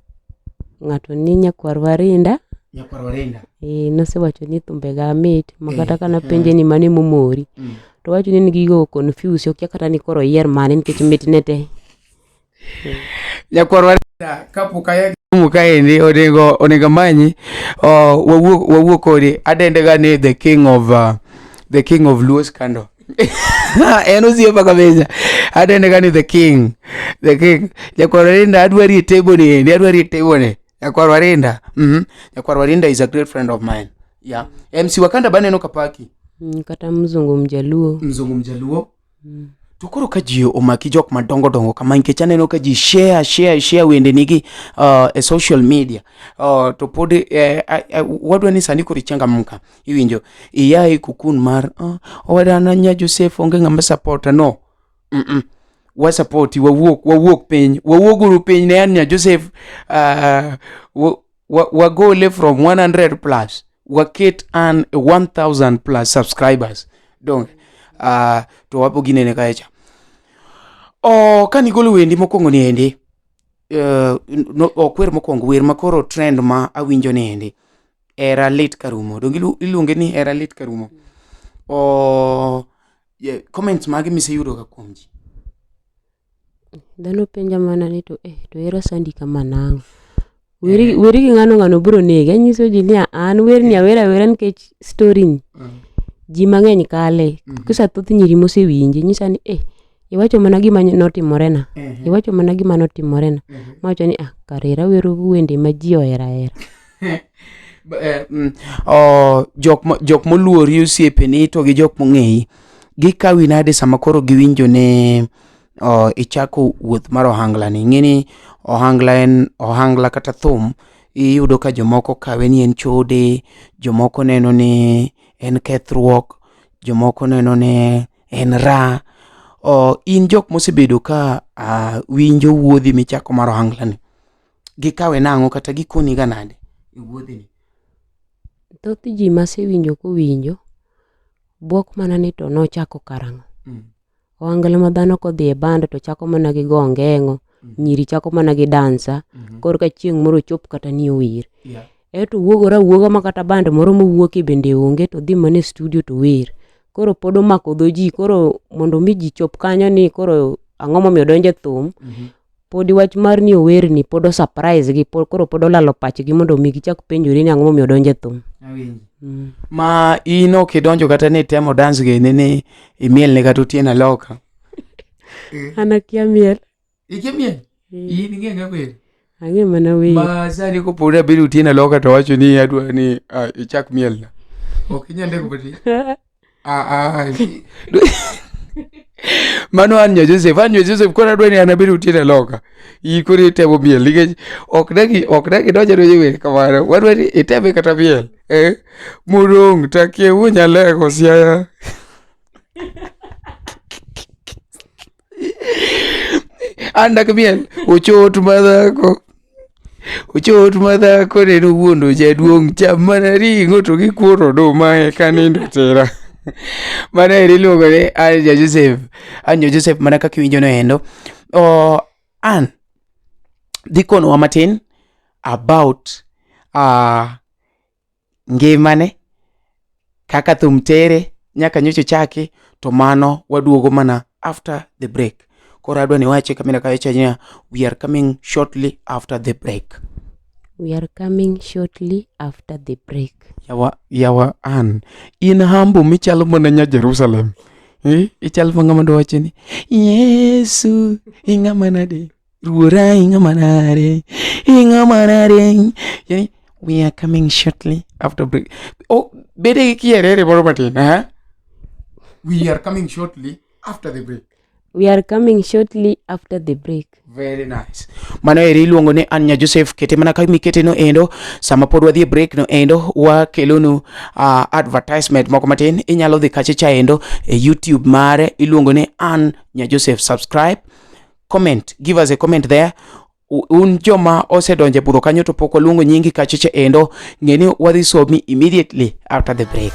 ng'ato ni nyakwar Warinda. Nyakwar Warinda. Eh, nosewacho ni thumbega mit ma kata ka napenje ni mane momori. To owacho ni gigo confuse okia kata ni koro oyier mane nikech mitne te. Nyakwar Warinda kapok aya kumu kaendi onego onego amanyi wawuo wawuo kodi adende ga ni the king of the king of Luo scandal. En osiepa kabisa. Adende ga ni the king. The king. Nyakwar Warinda adwari e table ni endi adwari e table ni. Nyakwar Warinda. Nyakwar Warinda is a great friend of mine. Yeah. MC Wakanda baneno kapaki. Kata mzungu mjaluo. Mzungu mjaluo. To koro ka ji omaki jok madongo dongo kama nikech aneno ka ji share share share wende nigi e social media to pod wadwa ni sani koro ichangamka iwinjo iya e kukun mar owada an nya Joseph onge ng'ama support no wa support wawuok wawuok piny wawuog uru piny ne an nya Joseph wagole from 100 plus waket an 1000 plus subscribers dong to wapo ginene kaecha o kani golo wendi mokwongo ni endi no, ok wer mokwongo wer makoro trend ma awinjo ni endi Hera Lit Karumo dong iluonge ni Hera Lit Karumo o yeah, comments mage miseyudo ga kuom ji? Dhano penja mana ni to eh, to hera sandi kama nang'o? Weri, weri gi ng'ano ng'ano biro negi. Anyiso ji ni an werni awera awera nikech story ni ji mang'eny kale. Kisa thoth nyiri mosewinje nyisa ni eh, iwacho mana gima notimorena. Iwacho mana gima notimorena. Mawacho ni ah, kare hera wero wende ma ji ohero ahera. Jok moluori osiepeni to gi jok mong'eyi gikawi nade sama koro giwinjo ni ichako wuoth mar ohangla ni? Ing'e ni ohangla en ohangla kata thum iyudo ka jomoko kawe ni en chode, jomoko neno ni en kethruok, jomoko neno ni en ra. In jok mosebedo ka winjo wuodhi michako mar ohangla ni, gikawe nang'o kata gikoni ga nade e wuodhi ni? Thoth ji masewinjo kowinjo bwok mana ni to nochako karang'o. Ohangla ma dhano kodhi e band to chako mana gi go ongeng'o, nyiri chako mana gi dansa, korka chieng' moro ochop kata ni ower. Eto owuogore awuoga ma kata band moro mowuoke bende onge to odhi mana e studio to ower. Koro pod omako dho ji, koro mondo mi ji chop kanyo ni koro ang'o momiyo odonjo e thum, podi wach mar ni owerni pod o surprise gi, koro pod olalo pachgi mondo mi gichak penjore ni ang'o momiyo odonjo e thum. Ma in ok idonjo kata ni itemo dance gene ni imiel ne kata Otieno Aloka. An akia miel. Ikia miel? In ing'e ng'a wer? Ang'e mana wer. Ma sani kopo ni abedo otieno aloka to wacho ni adwa ni ah, ichak mielna. Ok inyal ndiko matin. Ah, ah. Mano an nya Joseph, an nya Joseph koro adwa ni an abed otieno aloka. In koro itemo miel nikech ok dagi ok dagi donjo donjo wer kamano. Wadwa ni iteme kata miel. Eh? Murung takie wunyalego siaya. An dak miel ochot madhako. Ochot madhako ne nowuondo jaduong' cham mana ring'o to gikuoro oduma eka nindo tera. Mano eri iluongo ni an ja Joseph. An ja Joseph mana kaka iwinjo no endo. Oh, an dhi konowa matin about ngimane kaka thum tere nyaka nyocha ochaki to mano waduogo mana after the break. Koro adwa ni wache kamera kacha niya we are coming shortly after the break. We are coming shortly after the break. Yawa, yawa an in humble michalo mana nya Jerusalem. Eh, ichalo ma ng'ama dwa wacho ni Yesu ing'ama nade Ruora ing'ama nade ing'ama nade. Yani we are coming shortly after break. Oh, bede gi kierere moro matin, ha? We are coming shortly after the break. We are coming shortly after the break. Very nice. Mano eri iluongo ni Anya Joseph kete mana kaka mikete no endo sama pod wadhi e break no endo wakelonu advertisement moko matin inyalo dhi kacha cha endo e YouTube mare iluongo ni Anya Joseph subscribe comment give us a comment there un joma osedonjo e budho kanyo to pok waluongo nyingi kacha cha endo ng'e ni wadhi somi immediately after the break.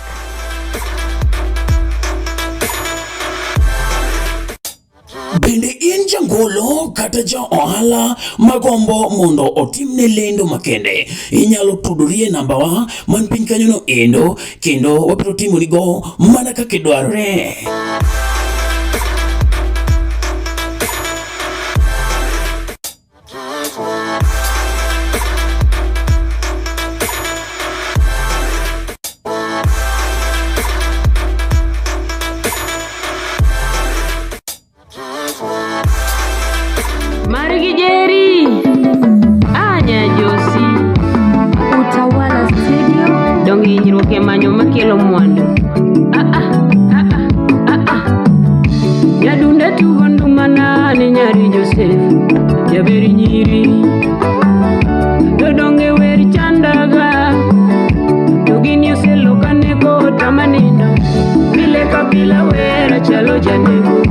Bende in jangolo kata ja ohala magombo mondo otimne lendo makende? Inyalo tudori e nambawa man piny kanyono endo kendo wabiro timonigo mana kaka idwarore. Margi Jerry, Anya Josi, Utawala Studio. Dong hinyruok e manyo makelo mwandu. Ah, ah, ah, ah, ah, ah. Nyadunda tugo ndumana ne nyari Joseph, jaber nyiri. To donge wer chandaga, to gini oseloka nego tama nindo. Pile ka pile wera chalo janego,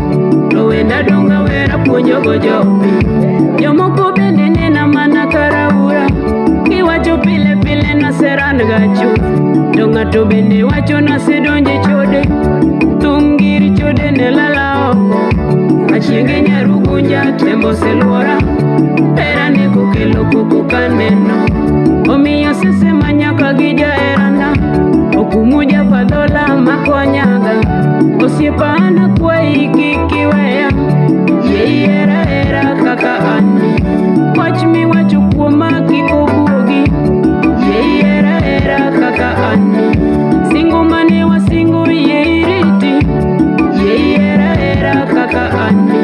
to wenda donga wera puonjogo jopiny. Jomoko bende nena mana karaura, giwacho pile pile naseran ga chuth. To ng'ato bende wacho nasedonje chode, thum gir chode ne lala oko. Achienge nyarugunja tembo oseluora, hera ne kokelo koko kaneno. Omiyo sesema nyaka gi jaherana, okumu japadhola makonyaga. Osiepa an akwayi kik iweya, yie ihera hera kaka an ni. Wach miwacho kuoma kik obwogi, yie ihera hera kaka an ni. Singo mane wasingo yie iriti, yie ihera hera kaka an ni.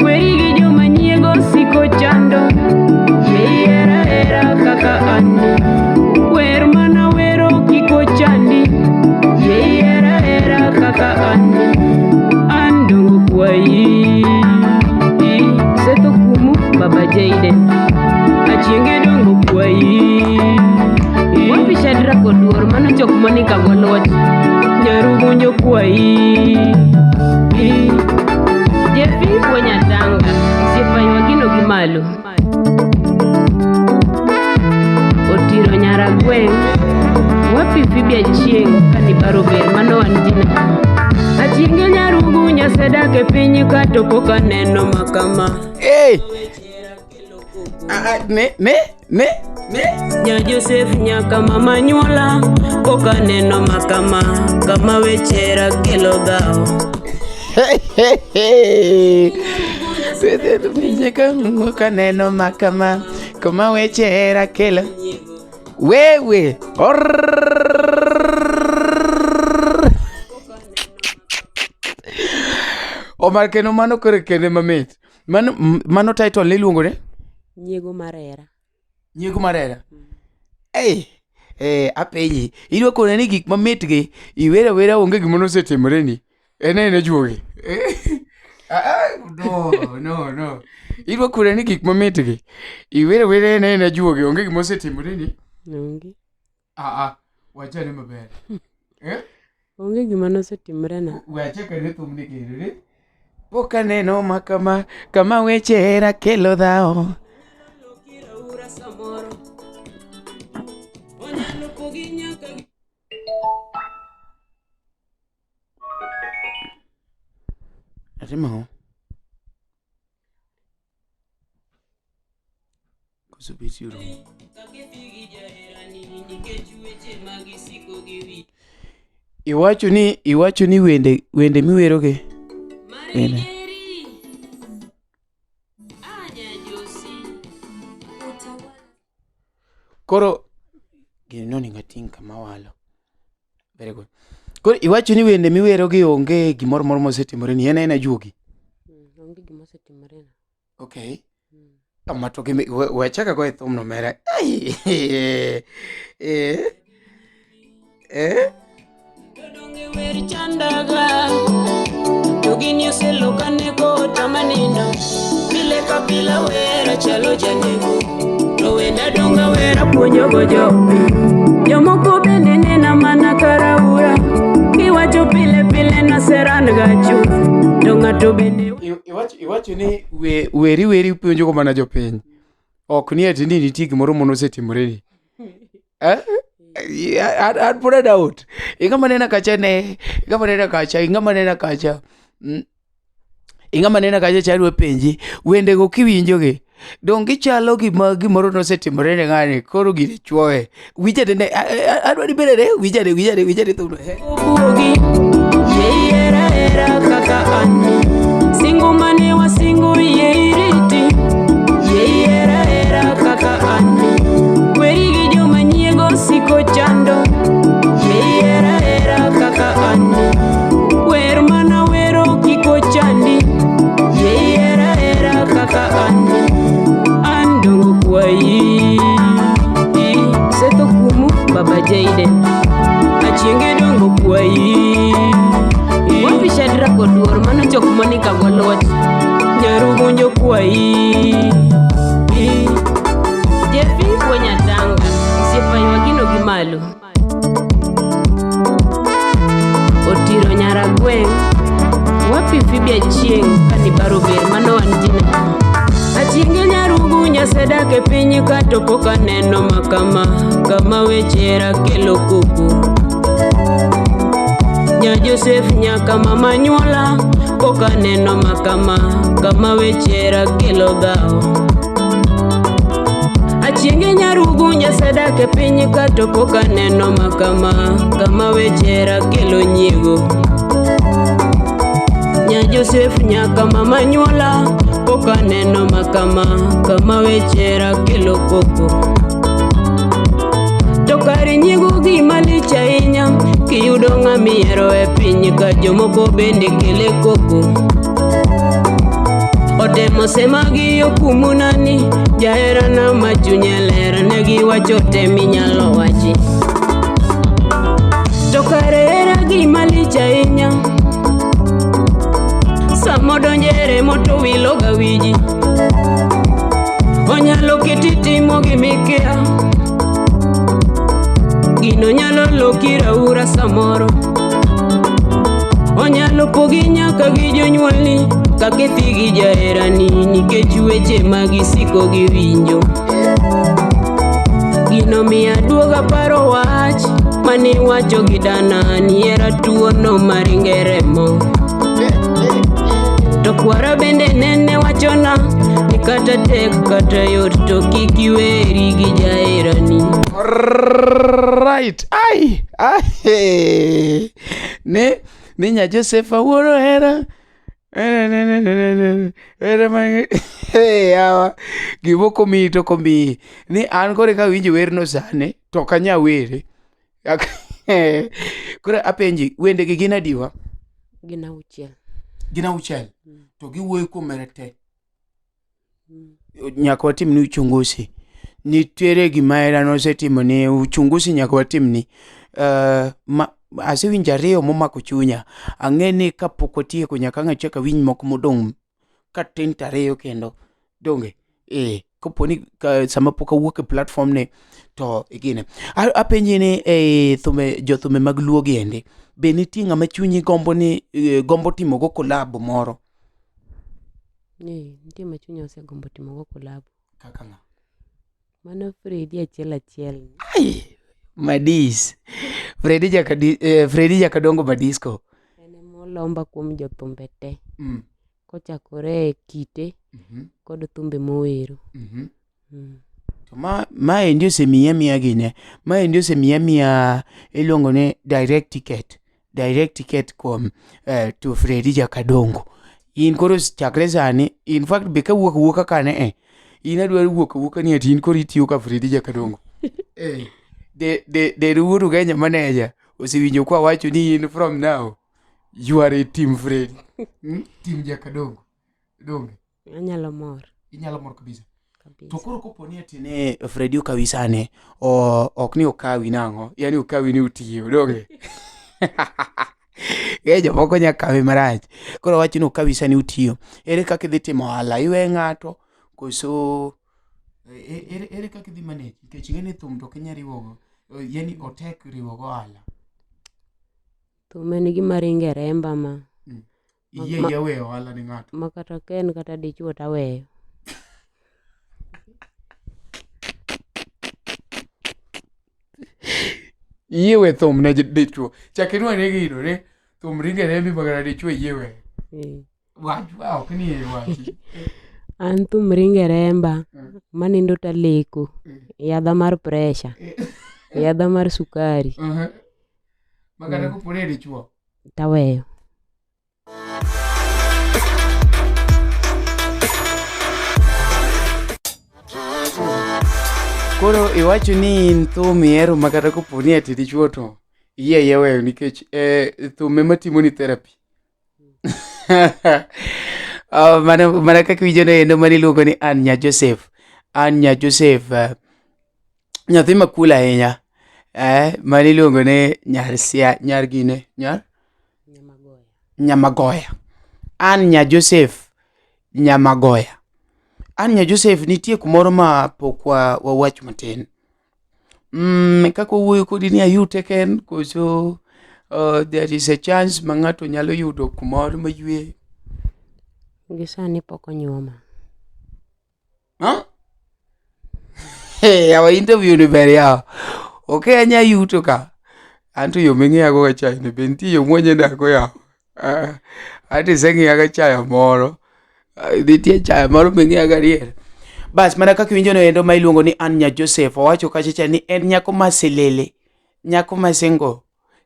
Weri gi joma nyiego siko chando, yie ihera hera kaka an ni. Wer mana wero kik ochandi, yie ihera hera kaka an ni. An dongo kwayi, Setho kumu Baba Jaden, Achienge dongo kwayi. Wapi Shadrack Oduor mano chok Monica Goluoch, Nyarugunjo kwayi. Jefi Wanyatanga, osiepa ywagino gi malo. Otiro Nyaragweng', wapi Phoebe Achieng' kaniparo ber mano wan jina. Achienge Nyarugunja asedak e piny ka to pok aneno makama. Hey! Ah, ah, ne ne ne ne Nya Joseph nyaka mama nyuola pok aneno makama kama wechera kelo dhawo. Kaneno makama kama weche hera kelo wewe Orrrr. Omar kendo mano koro kende mamit mano, mano title iluongo ne Nyiego mar hera. Nyiego mar hera. Ei, eh, apenji, idwa kona ni gik mamit gi iwer awera onge gima nosetimoreni. En aena juogi. Eh, ah, ah, no, no, no. Idwa kona ni gik mamit gi iwer awera en aena juogi onge gima osetimoreni. Onge. Ah, ah, wachane maber. Eh? Onge gima nosetimorena. We achak ane thumni kendo ni. Pok aneno ma kama, kama weche hera kelo dhawo. Atimo ang'o? Koso beti oromo. Iwacho ni iwacho ni wende wende miwerogi wende. Koro gini nonego ating' kama walo. Very good. Koro iwacho ni wende miwerogi onge gimoro moro mosetimoreni, en aena juogi. Onge gima osetimorena. Okay. Ama to gi we achak agoye thumno mera. Ai. Eh. Eh. Donge wer chandaga to gini oseloka neko tamanindo pile ka pile wera chalo janego to wenda donga wera puonjogo jopiny jomoko bende nena mana karaura giwacho pile pile naseran ga chuth to ng'ato bende Iwacho iwacho ni we weri weri puonjogo mana jopiny. Ok ni ati ni nitie gimoro mane osetimoreni. Eh? An an pod a doubt. Ing'ama nena kacha ne, ing'ama nena kacha, ing'ama nena kacha. Ing'ama nena kacha cha adwa penji, wendego kiwinjogi, donge gichalo gima gimoro nosetimore ne ng'ani, koro gini chuoye. Winj ane ne, adwa ni ibed ane, winj ane, winj ane, winj ane thumno. Eh. Obuogi yie ihera hera kaka an singo mane wasingo yie iriti yie ihera hera kaka an weri gi joma nyiego siko chando yie ihera hera kaka an wer mana wero kik ochandi yie ihera hera kaka an an dongo kwayi Setho kumu baba Jaden Achienge dongo kwayi Wapi Shadrack Oduor mano chok Monica Goluoch Nyarugunjo kwayi Jeffy Wonyatanga osiepa ywagino gi malo Otiro Nyaragweng' wapi Phoebe Achieng' kanibaro ber mano wan jina Achienge nyarugu nyasedak e piny ka to pok aneno makama kama weche hera kelo koko Nya Joseph nyaka mama nyuola pok aneno makama kama weche hera kelo dhawo Achienge nyarugu nyasedak e piny ka to pok aneno makama kama weche hera kelo nyiego Nya Joseph nyaka mama nyuola pok aneno makama kama weche hera kelo koko To kare nyiego gima lich ahinya kiyudo ng'ama ihero e piny ka jomoko bende kele koko Otemo sema gi okumuna ni jaherana ma chunye ler ne giwacho te minyalo wachi To kare hera gima lich ahinya Sama odonjo e remo to wilo ga wiji Onyalo keti timo gimikia Gino nyalo loki raura samoro Onyalo pogi nyaka gi jonyuolni kakethi gi jaherani nikech weche ma gisiko giwinjo Gino miyo aduoga paro wach maniwacho gi dana ni hera tuono maringe remo To kwara bende nene wachona ni kata tek kata yot to kik iweri gi jaherani Right. Ai. Ai. Ne ni nya Joseph awuoro hera. Hera ma Hey, yawa. Gimoko miyi to ok omiyi. Ni an koro kawinjo werno sani to ok anya were. Koro apenji, wendegi gin adiwa? Gin auchiel. Gin auchiel. To giwuoyo kuom hera te. Nyaka watimni uchunguzi. Nitiere gima hera nosetimo ni uchunguzi nyaka watimni. Ma, asewinjo ariyo momako chunya. Ang'e ni kapok watieko nyaka ang' achak awinj moko modong' katin to ariyo kendo. Donge? Eh, kapo ni ka, sama pok awuok e platform ni to igine. Apenji ni e thumbe jothumbe mag luo gi endi, be nitie ng'ama chunyi gombo ni gombo timo go collab moro? Eh, nitie ma chunya osegombo timo go collab. Kaka ng'a? Mano Fredi achiel achiel. Ai, Madis. Fredi Jakadi, Fredi Jakadongo Madisco. En ema olomba kuom jothumbe te. Kochakore e kite kod thumbe mowero. To maendi osemiyi amiya gine. Maendi osemiyi amiya iluongo ni direct ticket. Direct ticket kuom to Fredi Jakadongo. In koro chakre sani, in fact be kawuok awuoka kane e, in adwaro wuok awuoka ni ati in koro itiyo ka Fredi Jakadongo. De Wuod Ugenya manager osewinjo kwa wacho ni in from now you are a team Fredi. Team Jakadongo. Donge? Anyalo mor. Inyalo mor kabisa. Kabisa. To koro kopo ni ati ne Fredi okawi sani, ok ni okawi nang'o, yani okawi ni utiyo, donge? Jomoko nya kawi marach. Koro wach ni okawi sani utiyo. Ere kaka idhi timo ohala? Iwe ng'ato koso ere kaka idhi manage? Nikech ing'e ni thum to ok inyal riwogo. Yani otek riwogo ohala. Thum en gima ringo e remba ma. Iyie yie weyo ohala ni ng'ato. Ma kata ka en kata dichuo to aweyo. Iyie we thum ne dichuo. Chak inwa ne gino ne thum ringo e rembi ma kata dichuo iyie weyo. Wach wa ok ni e wachi. An thum ringo e remba manindo taleko. Yadha mar pressure. Yadha mar sukari. Ma kata kopo ni e dichuo. Taweyo. Koro iwacho ni in thum ihero ma kata kopo ni ati dichuo to iyie ayie weyo nikech thum ema timoni therapy. Mana kaka iwinjo no endo mane iluongo ni Ann Nya Joseph. Ann Nya Joseph nyathi ma cool ahinya. Mane iluongo ni nyar Sia, nyar gine, nyar? Nyamagoya. Nyamagoya. Ann Nya Joseph Nyamagoya. Ann Nya Joseph nitie kumoro ma pok wawacho matin. Kaka wawuoyo kodi ni are you taken koso there is a chance ma ng'ato nyalo yudo kumoro maywe? Gi sani pok onyuoma. Huh? Hey, our interview ni ber yawa. Ok anya yuto ka. Anto yo ming'iyago ga chae ni be nitie yo mwanyendako yawa. Anto iseng'iyaga chae moro. Nitie chae moro ming'iyaga adier. Bas, mana kaka iwinjo no endo ma iluongo ni Ann Nya Joseph owacho kacha cha ni en nyako ma silili, nyako ma single,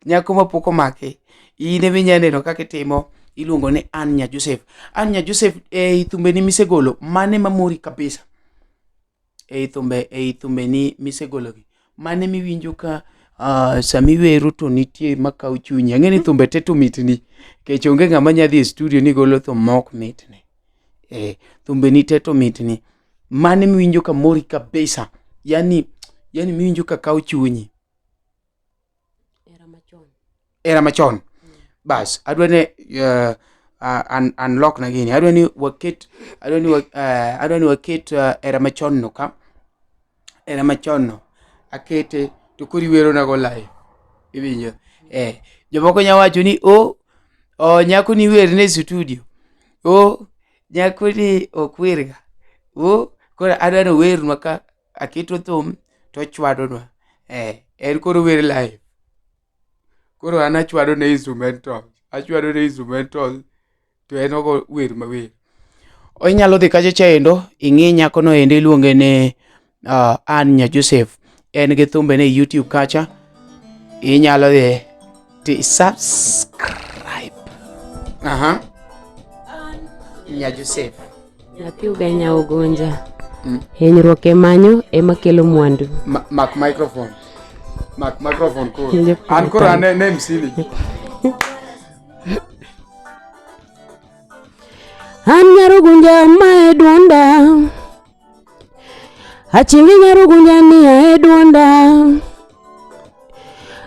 nyako ma pok omaki. In ema inya neno kaka itimo, iluongo ni Ann Nya Joseph. Ann Nya Joseph, ei thumbeni misegolo, mane mamori kabisa? Ei thumbe, ei thumbeni misegologi, mane miwinjo ka sama iwero to nitie makawo chunyi? Ang'e ni thumbe te to mitni, nikech onge ng'ama nya dhi e studio ni golo thum ma ok mitne. Thumbeni te to mitni. Mane miwinjo ka mori kabisa? Yani, yani miwinjo ka kawo chunyi? Era machon. Era machon. Bas, adwa ni unlock na gini. Adwa ni waket, adwa ni adwa ni waket era machon no ka. Era machon no. Akete to koro iwero na go live. Iwinjo? Jomoko nya wacho ni o nyako ni wer ne studio. O nyako ni ok werga. O koro adwa ni owernwa ka aketo thum to ochwadonwa. En koro wer live. Koro an achwado ne instrumental. Achwado ne instrumental to en ogo wer mawer. Inyalo dhi kacha cha endo, ing'i nyakono endo iluonge ni Ann Nya Joseph. En gi thumbe ne YouTube kacha. Inyalo dhi ti subscribe. Nya Joseph. Nyathi Ugenya Ogonja. Hinyruok e manyo ema kelo mwandu. Mak microphone. Mak microphone koro. Winjo An koro an ne MC ni. An nyarugunja mae duonda. duonda. Achieng' nyarugunja ni ae duonda.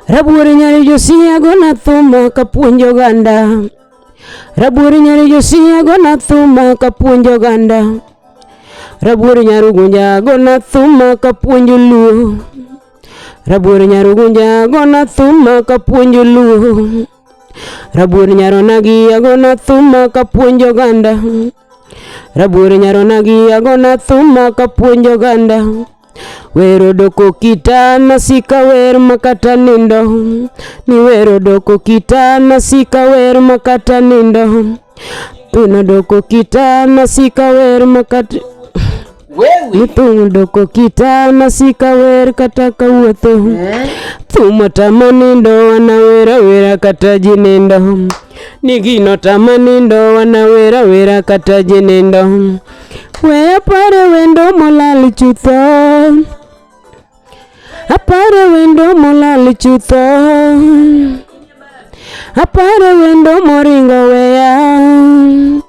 Rabuor nyar Josia gona thuma kapuonjo oganda. Rabuor nyar Josia gona thuma kapuonjo oganda. Rabuor nyar Ugunja gona thuma kapuonjo Luo. Rabuor nyar Ugunja gona thuma kapuonjo Luo. Rabuor nyar Onagi agona thuma kapuonjo oganda. Rabuor nyar Onagi agona thuma kapuonjo oganda. Wero doko kitana sika wer makata nindo. Ni wero doko kitana sika wer makata nindo. Thuno doko kitana sika wer makata Wewe. Ni thum doko kitana sika wer kata kawuotho. Thum otama nindo wanawera wera kata ji nindo. Ni gino tama nindo wanawera wera kata ji nindo. We apare wendo molal chutho. Apare wendo molal chutho. Apare wendo moringo weya.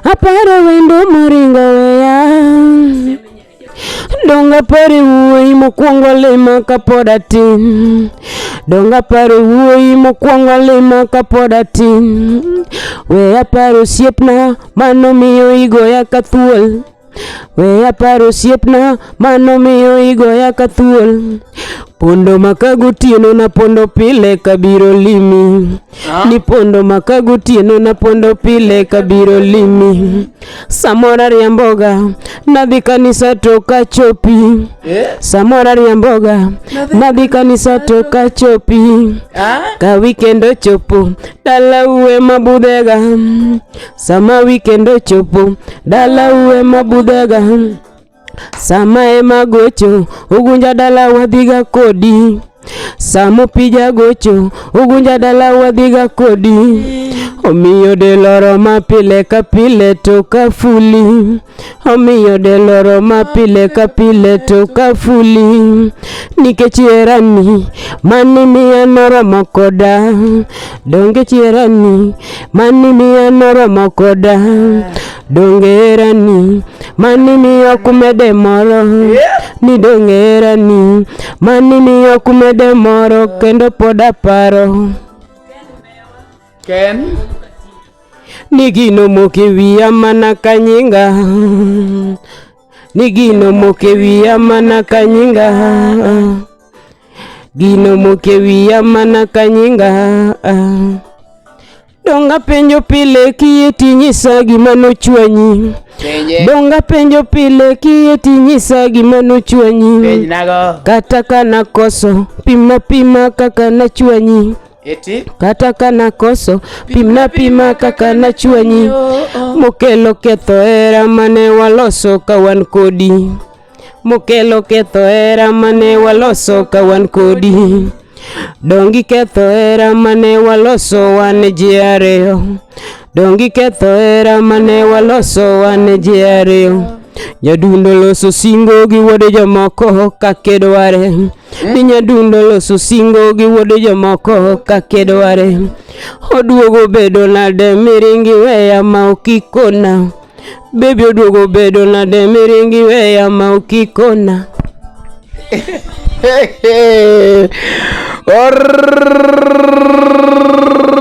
Aparo wendo moringo weya. Donga pare wuoyi mokwongo lima kapod atin. Donga pare wuoyi mokwongo lima kapod atin. We aparo osiepna manomiyo igoya ka thuol. We aparo osiepna manomiyo igoya ka thuol. Pondo maka gotieno napondo pile kabiro limi. Ni pondo maka gotieno napondo pile kabiro limi. Samoro ariamboga nadhi kanisa to kachopi. Samoro ariamboga nadhi kanisa to kachopi. Ka weekend ochopo dala uwe mabudhega. Sama weekend ochopo dala uwe mabudhega. Sama ema gocho Ugunja dala wadhiga kodi. Samo pija gocho Ugunja dala wadhiga kodi. Omiyo deloro ma pile ka pile to kafuli. Omiyo deloro ma pile ka pile to kafuli. Nikech herani mani miya noromo koda. Donge herani mani miya noromo koda. Donge herani mani miya kumede moro. Ni donge herani mani miya kumede moro kendo pod aparo. Ken. Ni gino moke wiya mana ka nyinga. Ni gino moke wiya mana ka nyinga. Gino moke wiya mana ka nyinga. Donga penjo pile kiyie tinyisa gima nochwanyi. Penje. Donga penjo pile kiyie tinyisa gima nochwanyi. Penj nago. Kata ka nakoso pimna pima kaka nachwanyi. Eti. Kata ka nakoso pimna pima kaka nachwanyi. Mokelo ketho hera mane waloso ka wan kodi. Mokelo ketho hera mane waloso ka wan kodi. Dongi ketho hera mane waloso wan ji ariyo. Dongi ketho hera mane waloso wan ji ariyo. Nyadundo loso singo gi wuode jomoko kake dware. Ni nyadundo loso singo gi wuode jomoko kake dware. Oduogo bedo nade miringi weya ma ok ikona. Baby oduogo bedo nade miringi weya ma ok ikona.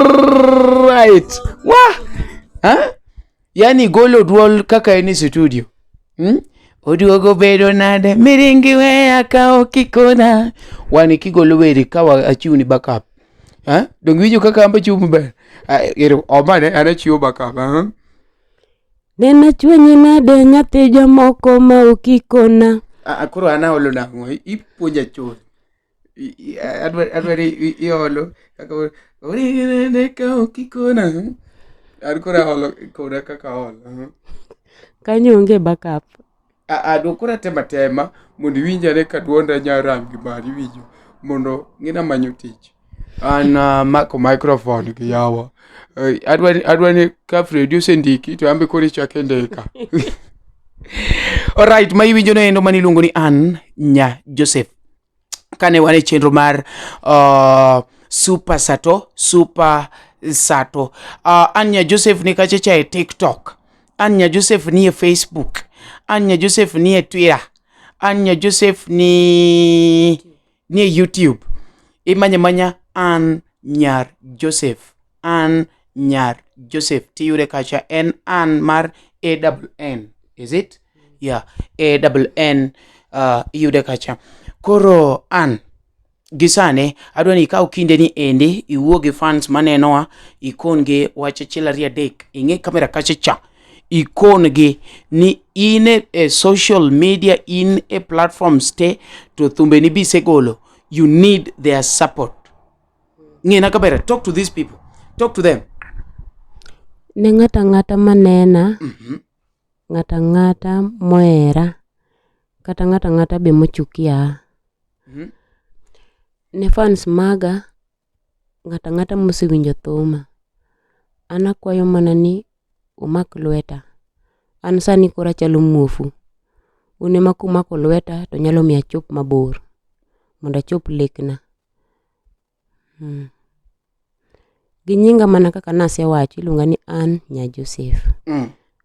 Alright. Wah! Huh? Yani golo duol kaka en e studio. Hmm? Oduogo bedo nade miringi weya ka ok ikona. Wan kigolo weri ka achiwo ni backup. Ha? Donge iwinjo kaka an be achiwo maber? Ah, ero omane an achiwo backup. ah. Nena chwenyi nade nyathi jomoko ma ok ikona. Ah, ah, koro an aolo nang'o? Ipuonja chuth. Adwa ni iolo kaka oringo ka ok ikona. An koro aolo koda kaka aolo. ah. Kanyo onge backup. Ah, ah, dwa koro atemo atema mondo iwinj ane ka duonda nya ram gi mari iwinjo mondo ng'ina manyo tich. An amako microphone gi yawa. Eh, adwa ni ka Fredi osendiki to an be koro ichako indika. Alright, ma iwinjo no endo mane iluongo ni Ann Nya Joseph. Kane wan e chenro mar Super Sato, Super Sato. Ann Nya Joseph ni kacha cha e TikTok. Ann Nya Joseph nie Facebook, Ann Nya Joseph nie Twitter, Ann Nya Joseph ni nie YouTube. Imanya manya Ann Nyar Joseph. Ann Nyar Joseph tiyude kacha en Ann mar A double N. Is it? Yeah, A double N iyude kacha. Koro Ann gi sani adwa ni ikaw kinde ni endi iwuo gi fans manenowa ikon gi wach achiel ariyo adek ing'i kamera kacha cha ikon gi ni in e social media in e platforms te to thumbe ni bisegolo you need their support ng'ina kamera talk to these people talk to them Ne ng'ato ang'ata manena, ng'ato ang'ata mohera, kata ng'ato ang'ata be mochukia. Ne fans maga, ng'ato ang'ata mosewinjo thuma, an akwayo mana ni umak lweta. An sani koro achalo muofu. Un ema kumako lweta to nyalo miyo achop mabor mondo achop lekna. Gi nyinga mana kaka nasewacho iluonga ni Ann Nya Joseph.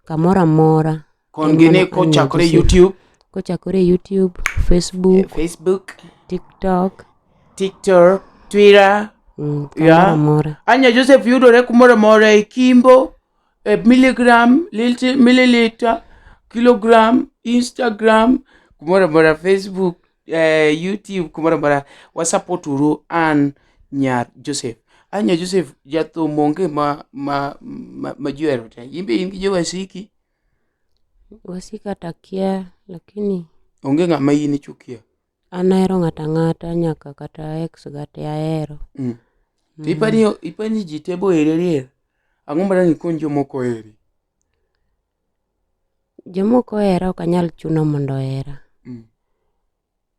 Kamoro amora. Kon gi ni kochakore YouTube, Kochakore YouTube, Facebook, Facebook, TikTok, TikTok, Twitter. Kamoro amora. Ann Nya Joseph yudore kumoro amora e Kimbo, e milligram, liti, milliliter, kilogram, Instagram, kumoro amora, Facebook, YouTube, kumoro amora. Wasupport uru Ann Nyar Joseph. Ann Nya Joseph jathum onge ma ji ohero te. In be in gi jowasiki? Wasika to akia lakini Onge ng'ama in ichukia. An ahero ng'ato ang'ata nyaka kata ex ga te ahero. To ipani ji te boheri adier? Ang'o ma dang' ikony jomoko oheri? Jomoko ohera ok anyal chuno mondo ohera.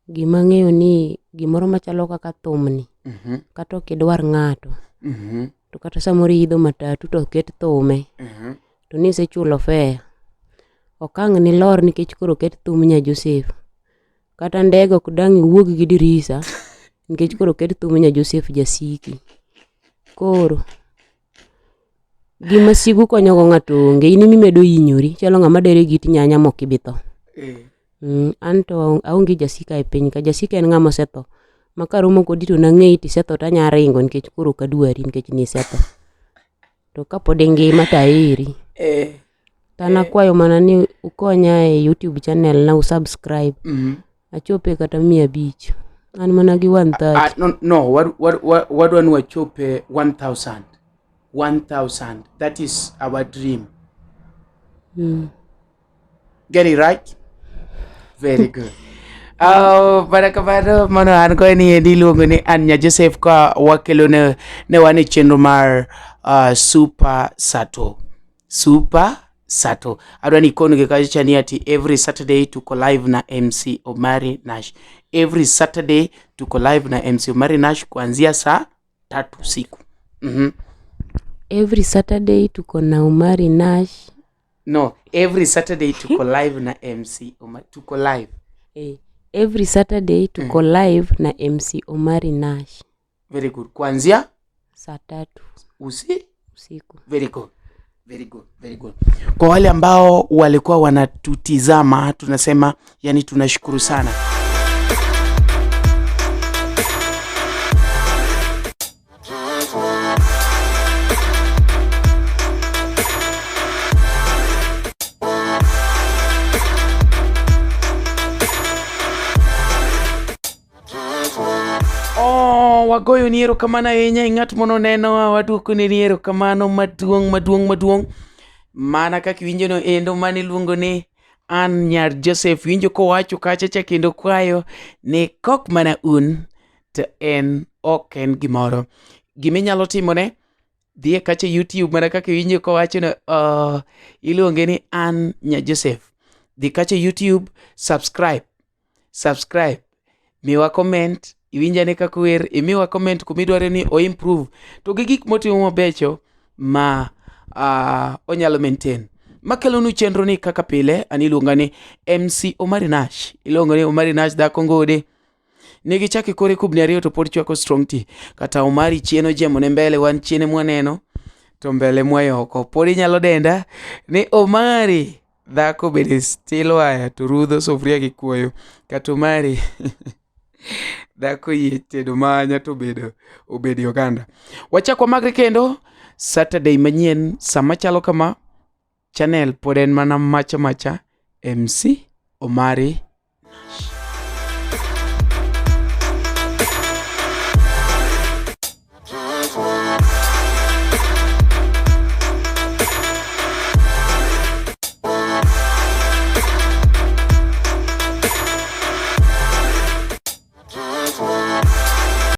Gima ang'eyo ni gimoro machalo kaka thumni, kata ok idwar ng'ato, to kata samoro iidho matatu to oket thume, to nisechulo fare, ok ang' nilor nikech koro oket thum Nya Joseph. Kata ndege ok dang' iwuog gi dirisa nikech koro oket thum Nya Joseph jasiki. Koro gima sigu konyogo ng'ato onge, in emimedo hinyori, ichalo ng'ama dere gi it nyanya mok ibi tho. An to aonge jasika e piny ka, jasika en ng'ama osetho. Ma karomo kodi to nang'eyi tisetho tanya ringo nikech koro ok adwari nikech nisetho. To kapod ingima to aheri. To an akwayo mana ni ukonya e YouTube channel na usubscribe. Achope kata 500. An mana gi 130. No, no, wadwa ni wachope 1000. 1000. That is our dream. Get it right? Very good. Baraka baro mano an go ni endi iluongo ni Ann Nya Joseph ka wakelo ne wan e chenro mar Super Sato. Super Sato. Adwa ni ikon gi kacha ni ati every Saturday tuko live na MC Omari Nash. Every Saturday tuko live na MC Omari Nash kuanzia saa 3 usiku. Every Saturday tuko na Omari Nash. No, every Saturday tuko live na MC Omari. Tuko live. Every Saturday tuko live na MC Omari Nash. Very good. Kuanzia saa 3 usiku. Very good. Very good. Very good. Kwa wale ambao walikuwa wanatutizama, tunasema yani tunashukuru sana. Oh, wagoyo ni erokamano ahinya e ng'at mono nenowa, waduoko ni erokamano maduong' maduong' maduong'. Mana kaka iwinjo no endo mane iluongo ni Ann Nyar Joseph, winjo kowacho kacha cha kendo kwayo ni kok mana un to en ok en gimoro. Gima inyalo timone, dhi e kacha YouTube mana kaka iwinjo kowacho no, iluonge ni Ann Nya Joseph. Dhi kacha YouTube, subscribe. Subscribe, miwa comment, iwinj ane kaka ower, imiwa comment kuma idwaro ni o improve to gi gik motimo mabecho ma onyalo maintain. Makelonu chenro ni kaka pile, an iluonga ni MC Omari Nash. Iluongo ni Omari Nash dhako ngode. Nigi chak e kore kubni ariyo to pod chwako strong tea. Kata Omari chien ojiemo ne mbele, wan chien mwaneno. To to mbele mwayoko pod inyalo denda ni Omari dhako bende still waya to rudho sufuria gi kuoyo kata Omari dhako yie tedo manya to obedo obedi oganda. Wachak wamakre kendo Saturday manyien sama chalo kama channel pod en mana macha macha MC Omari.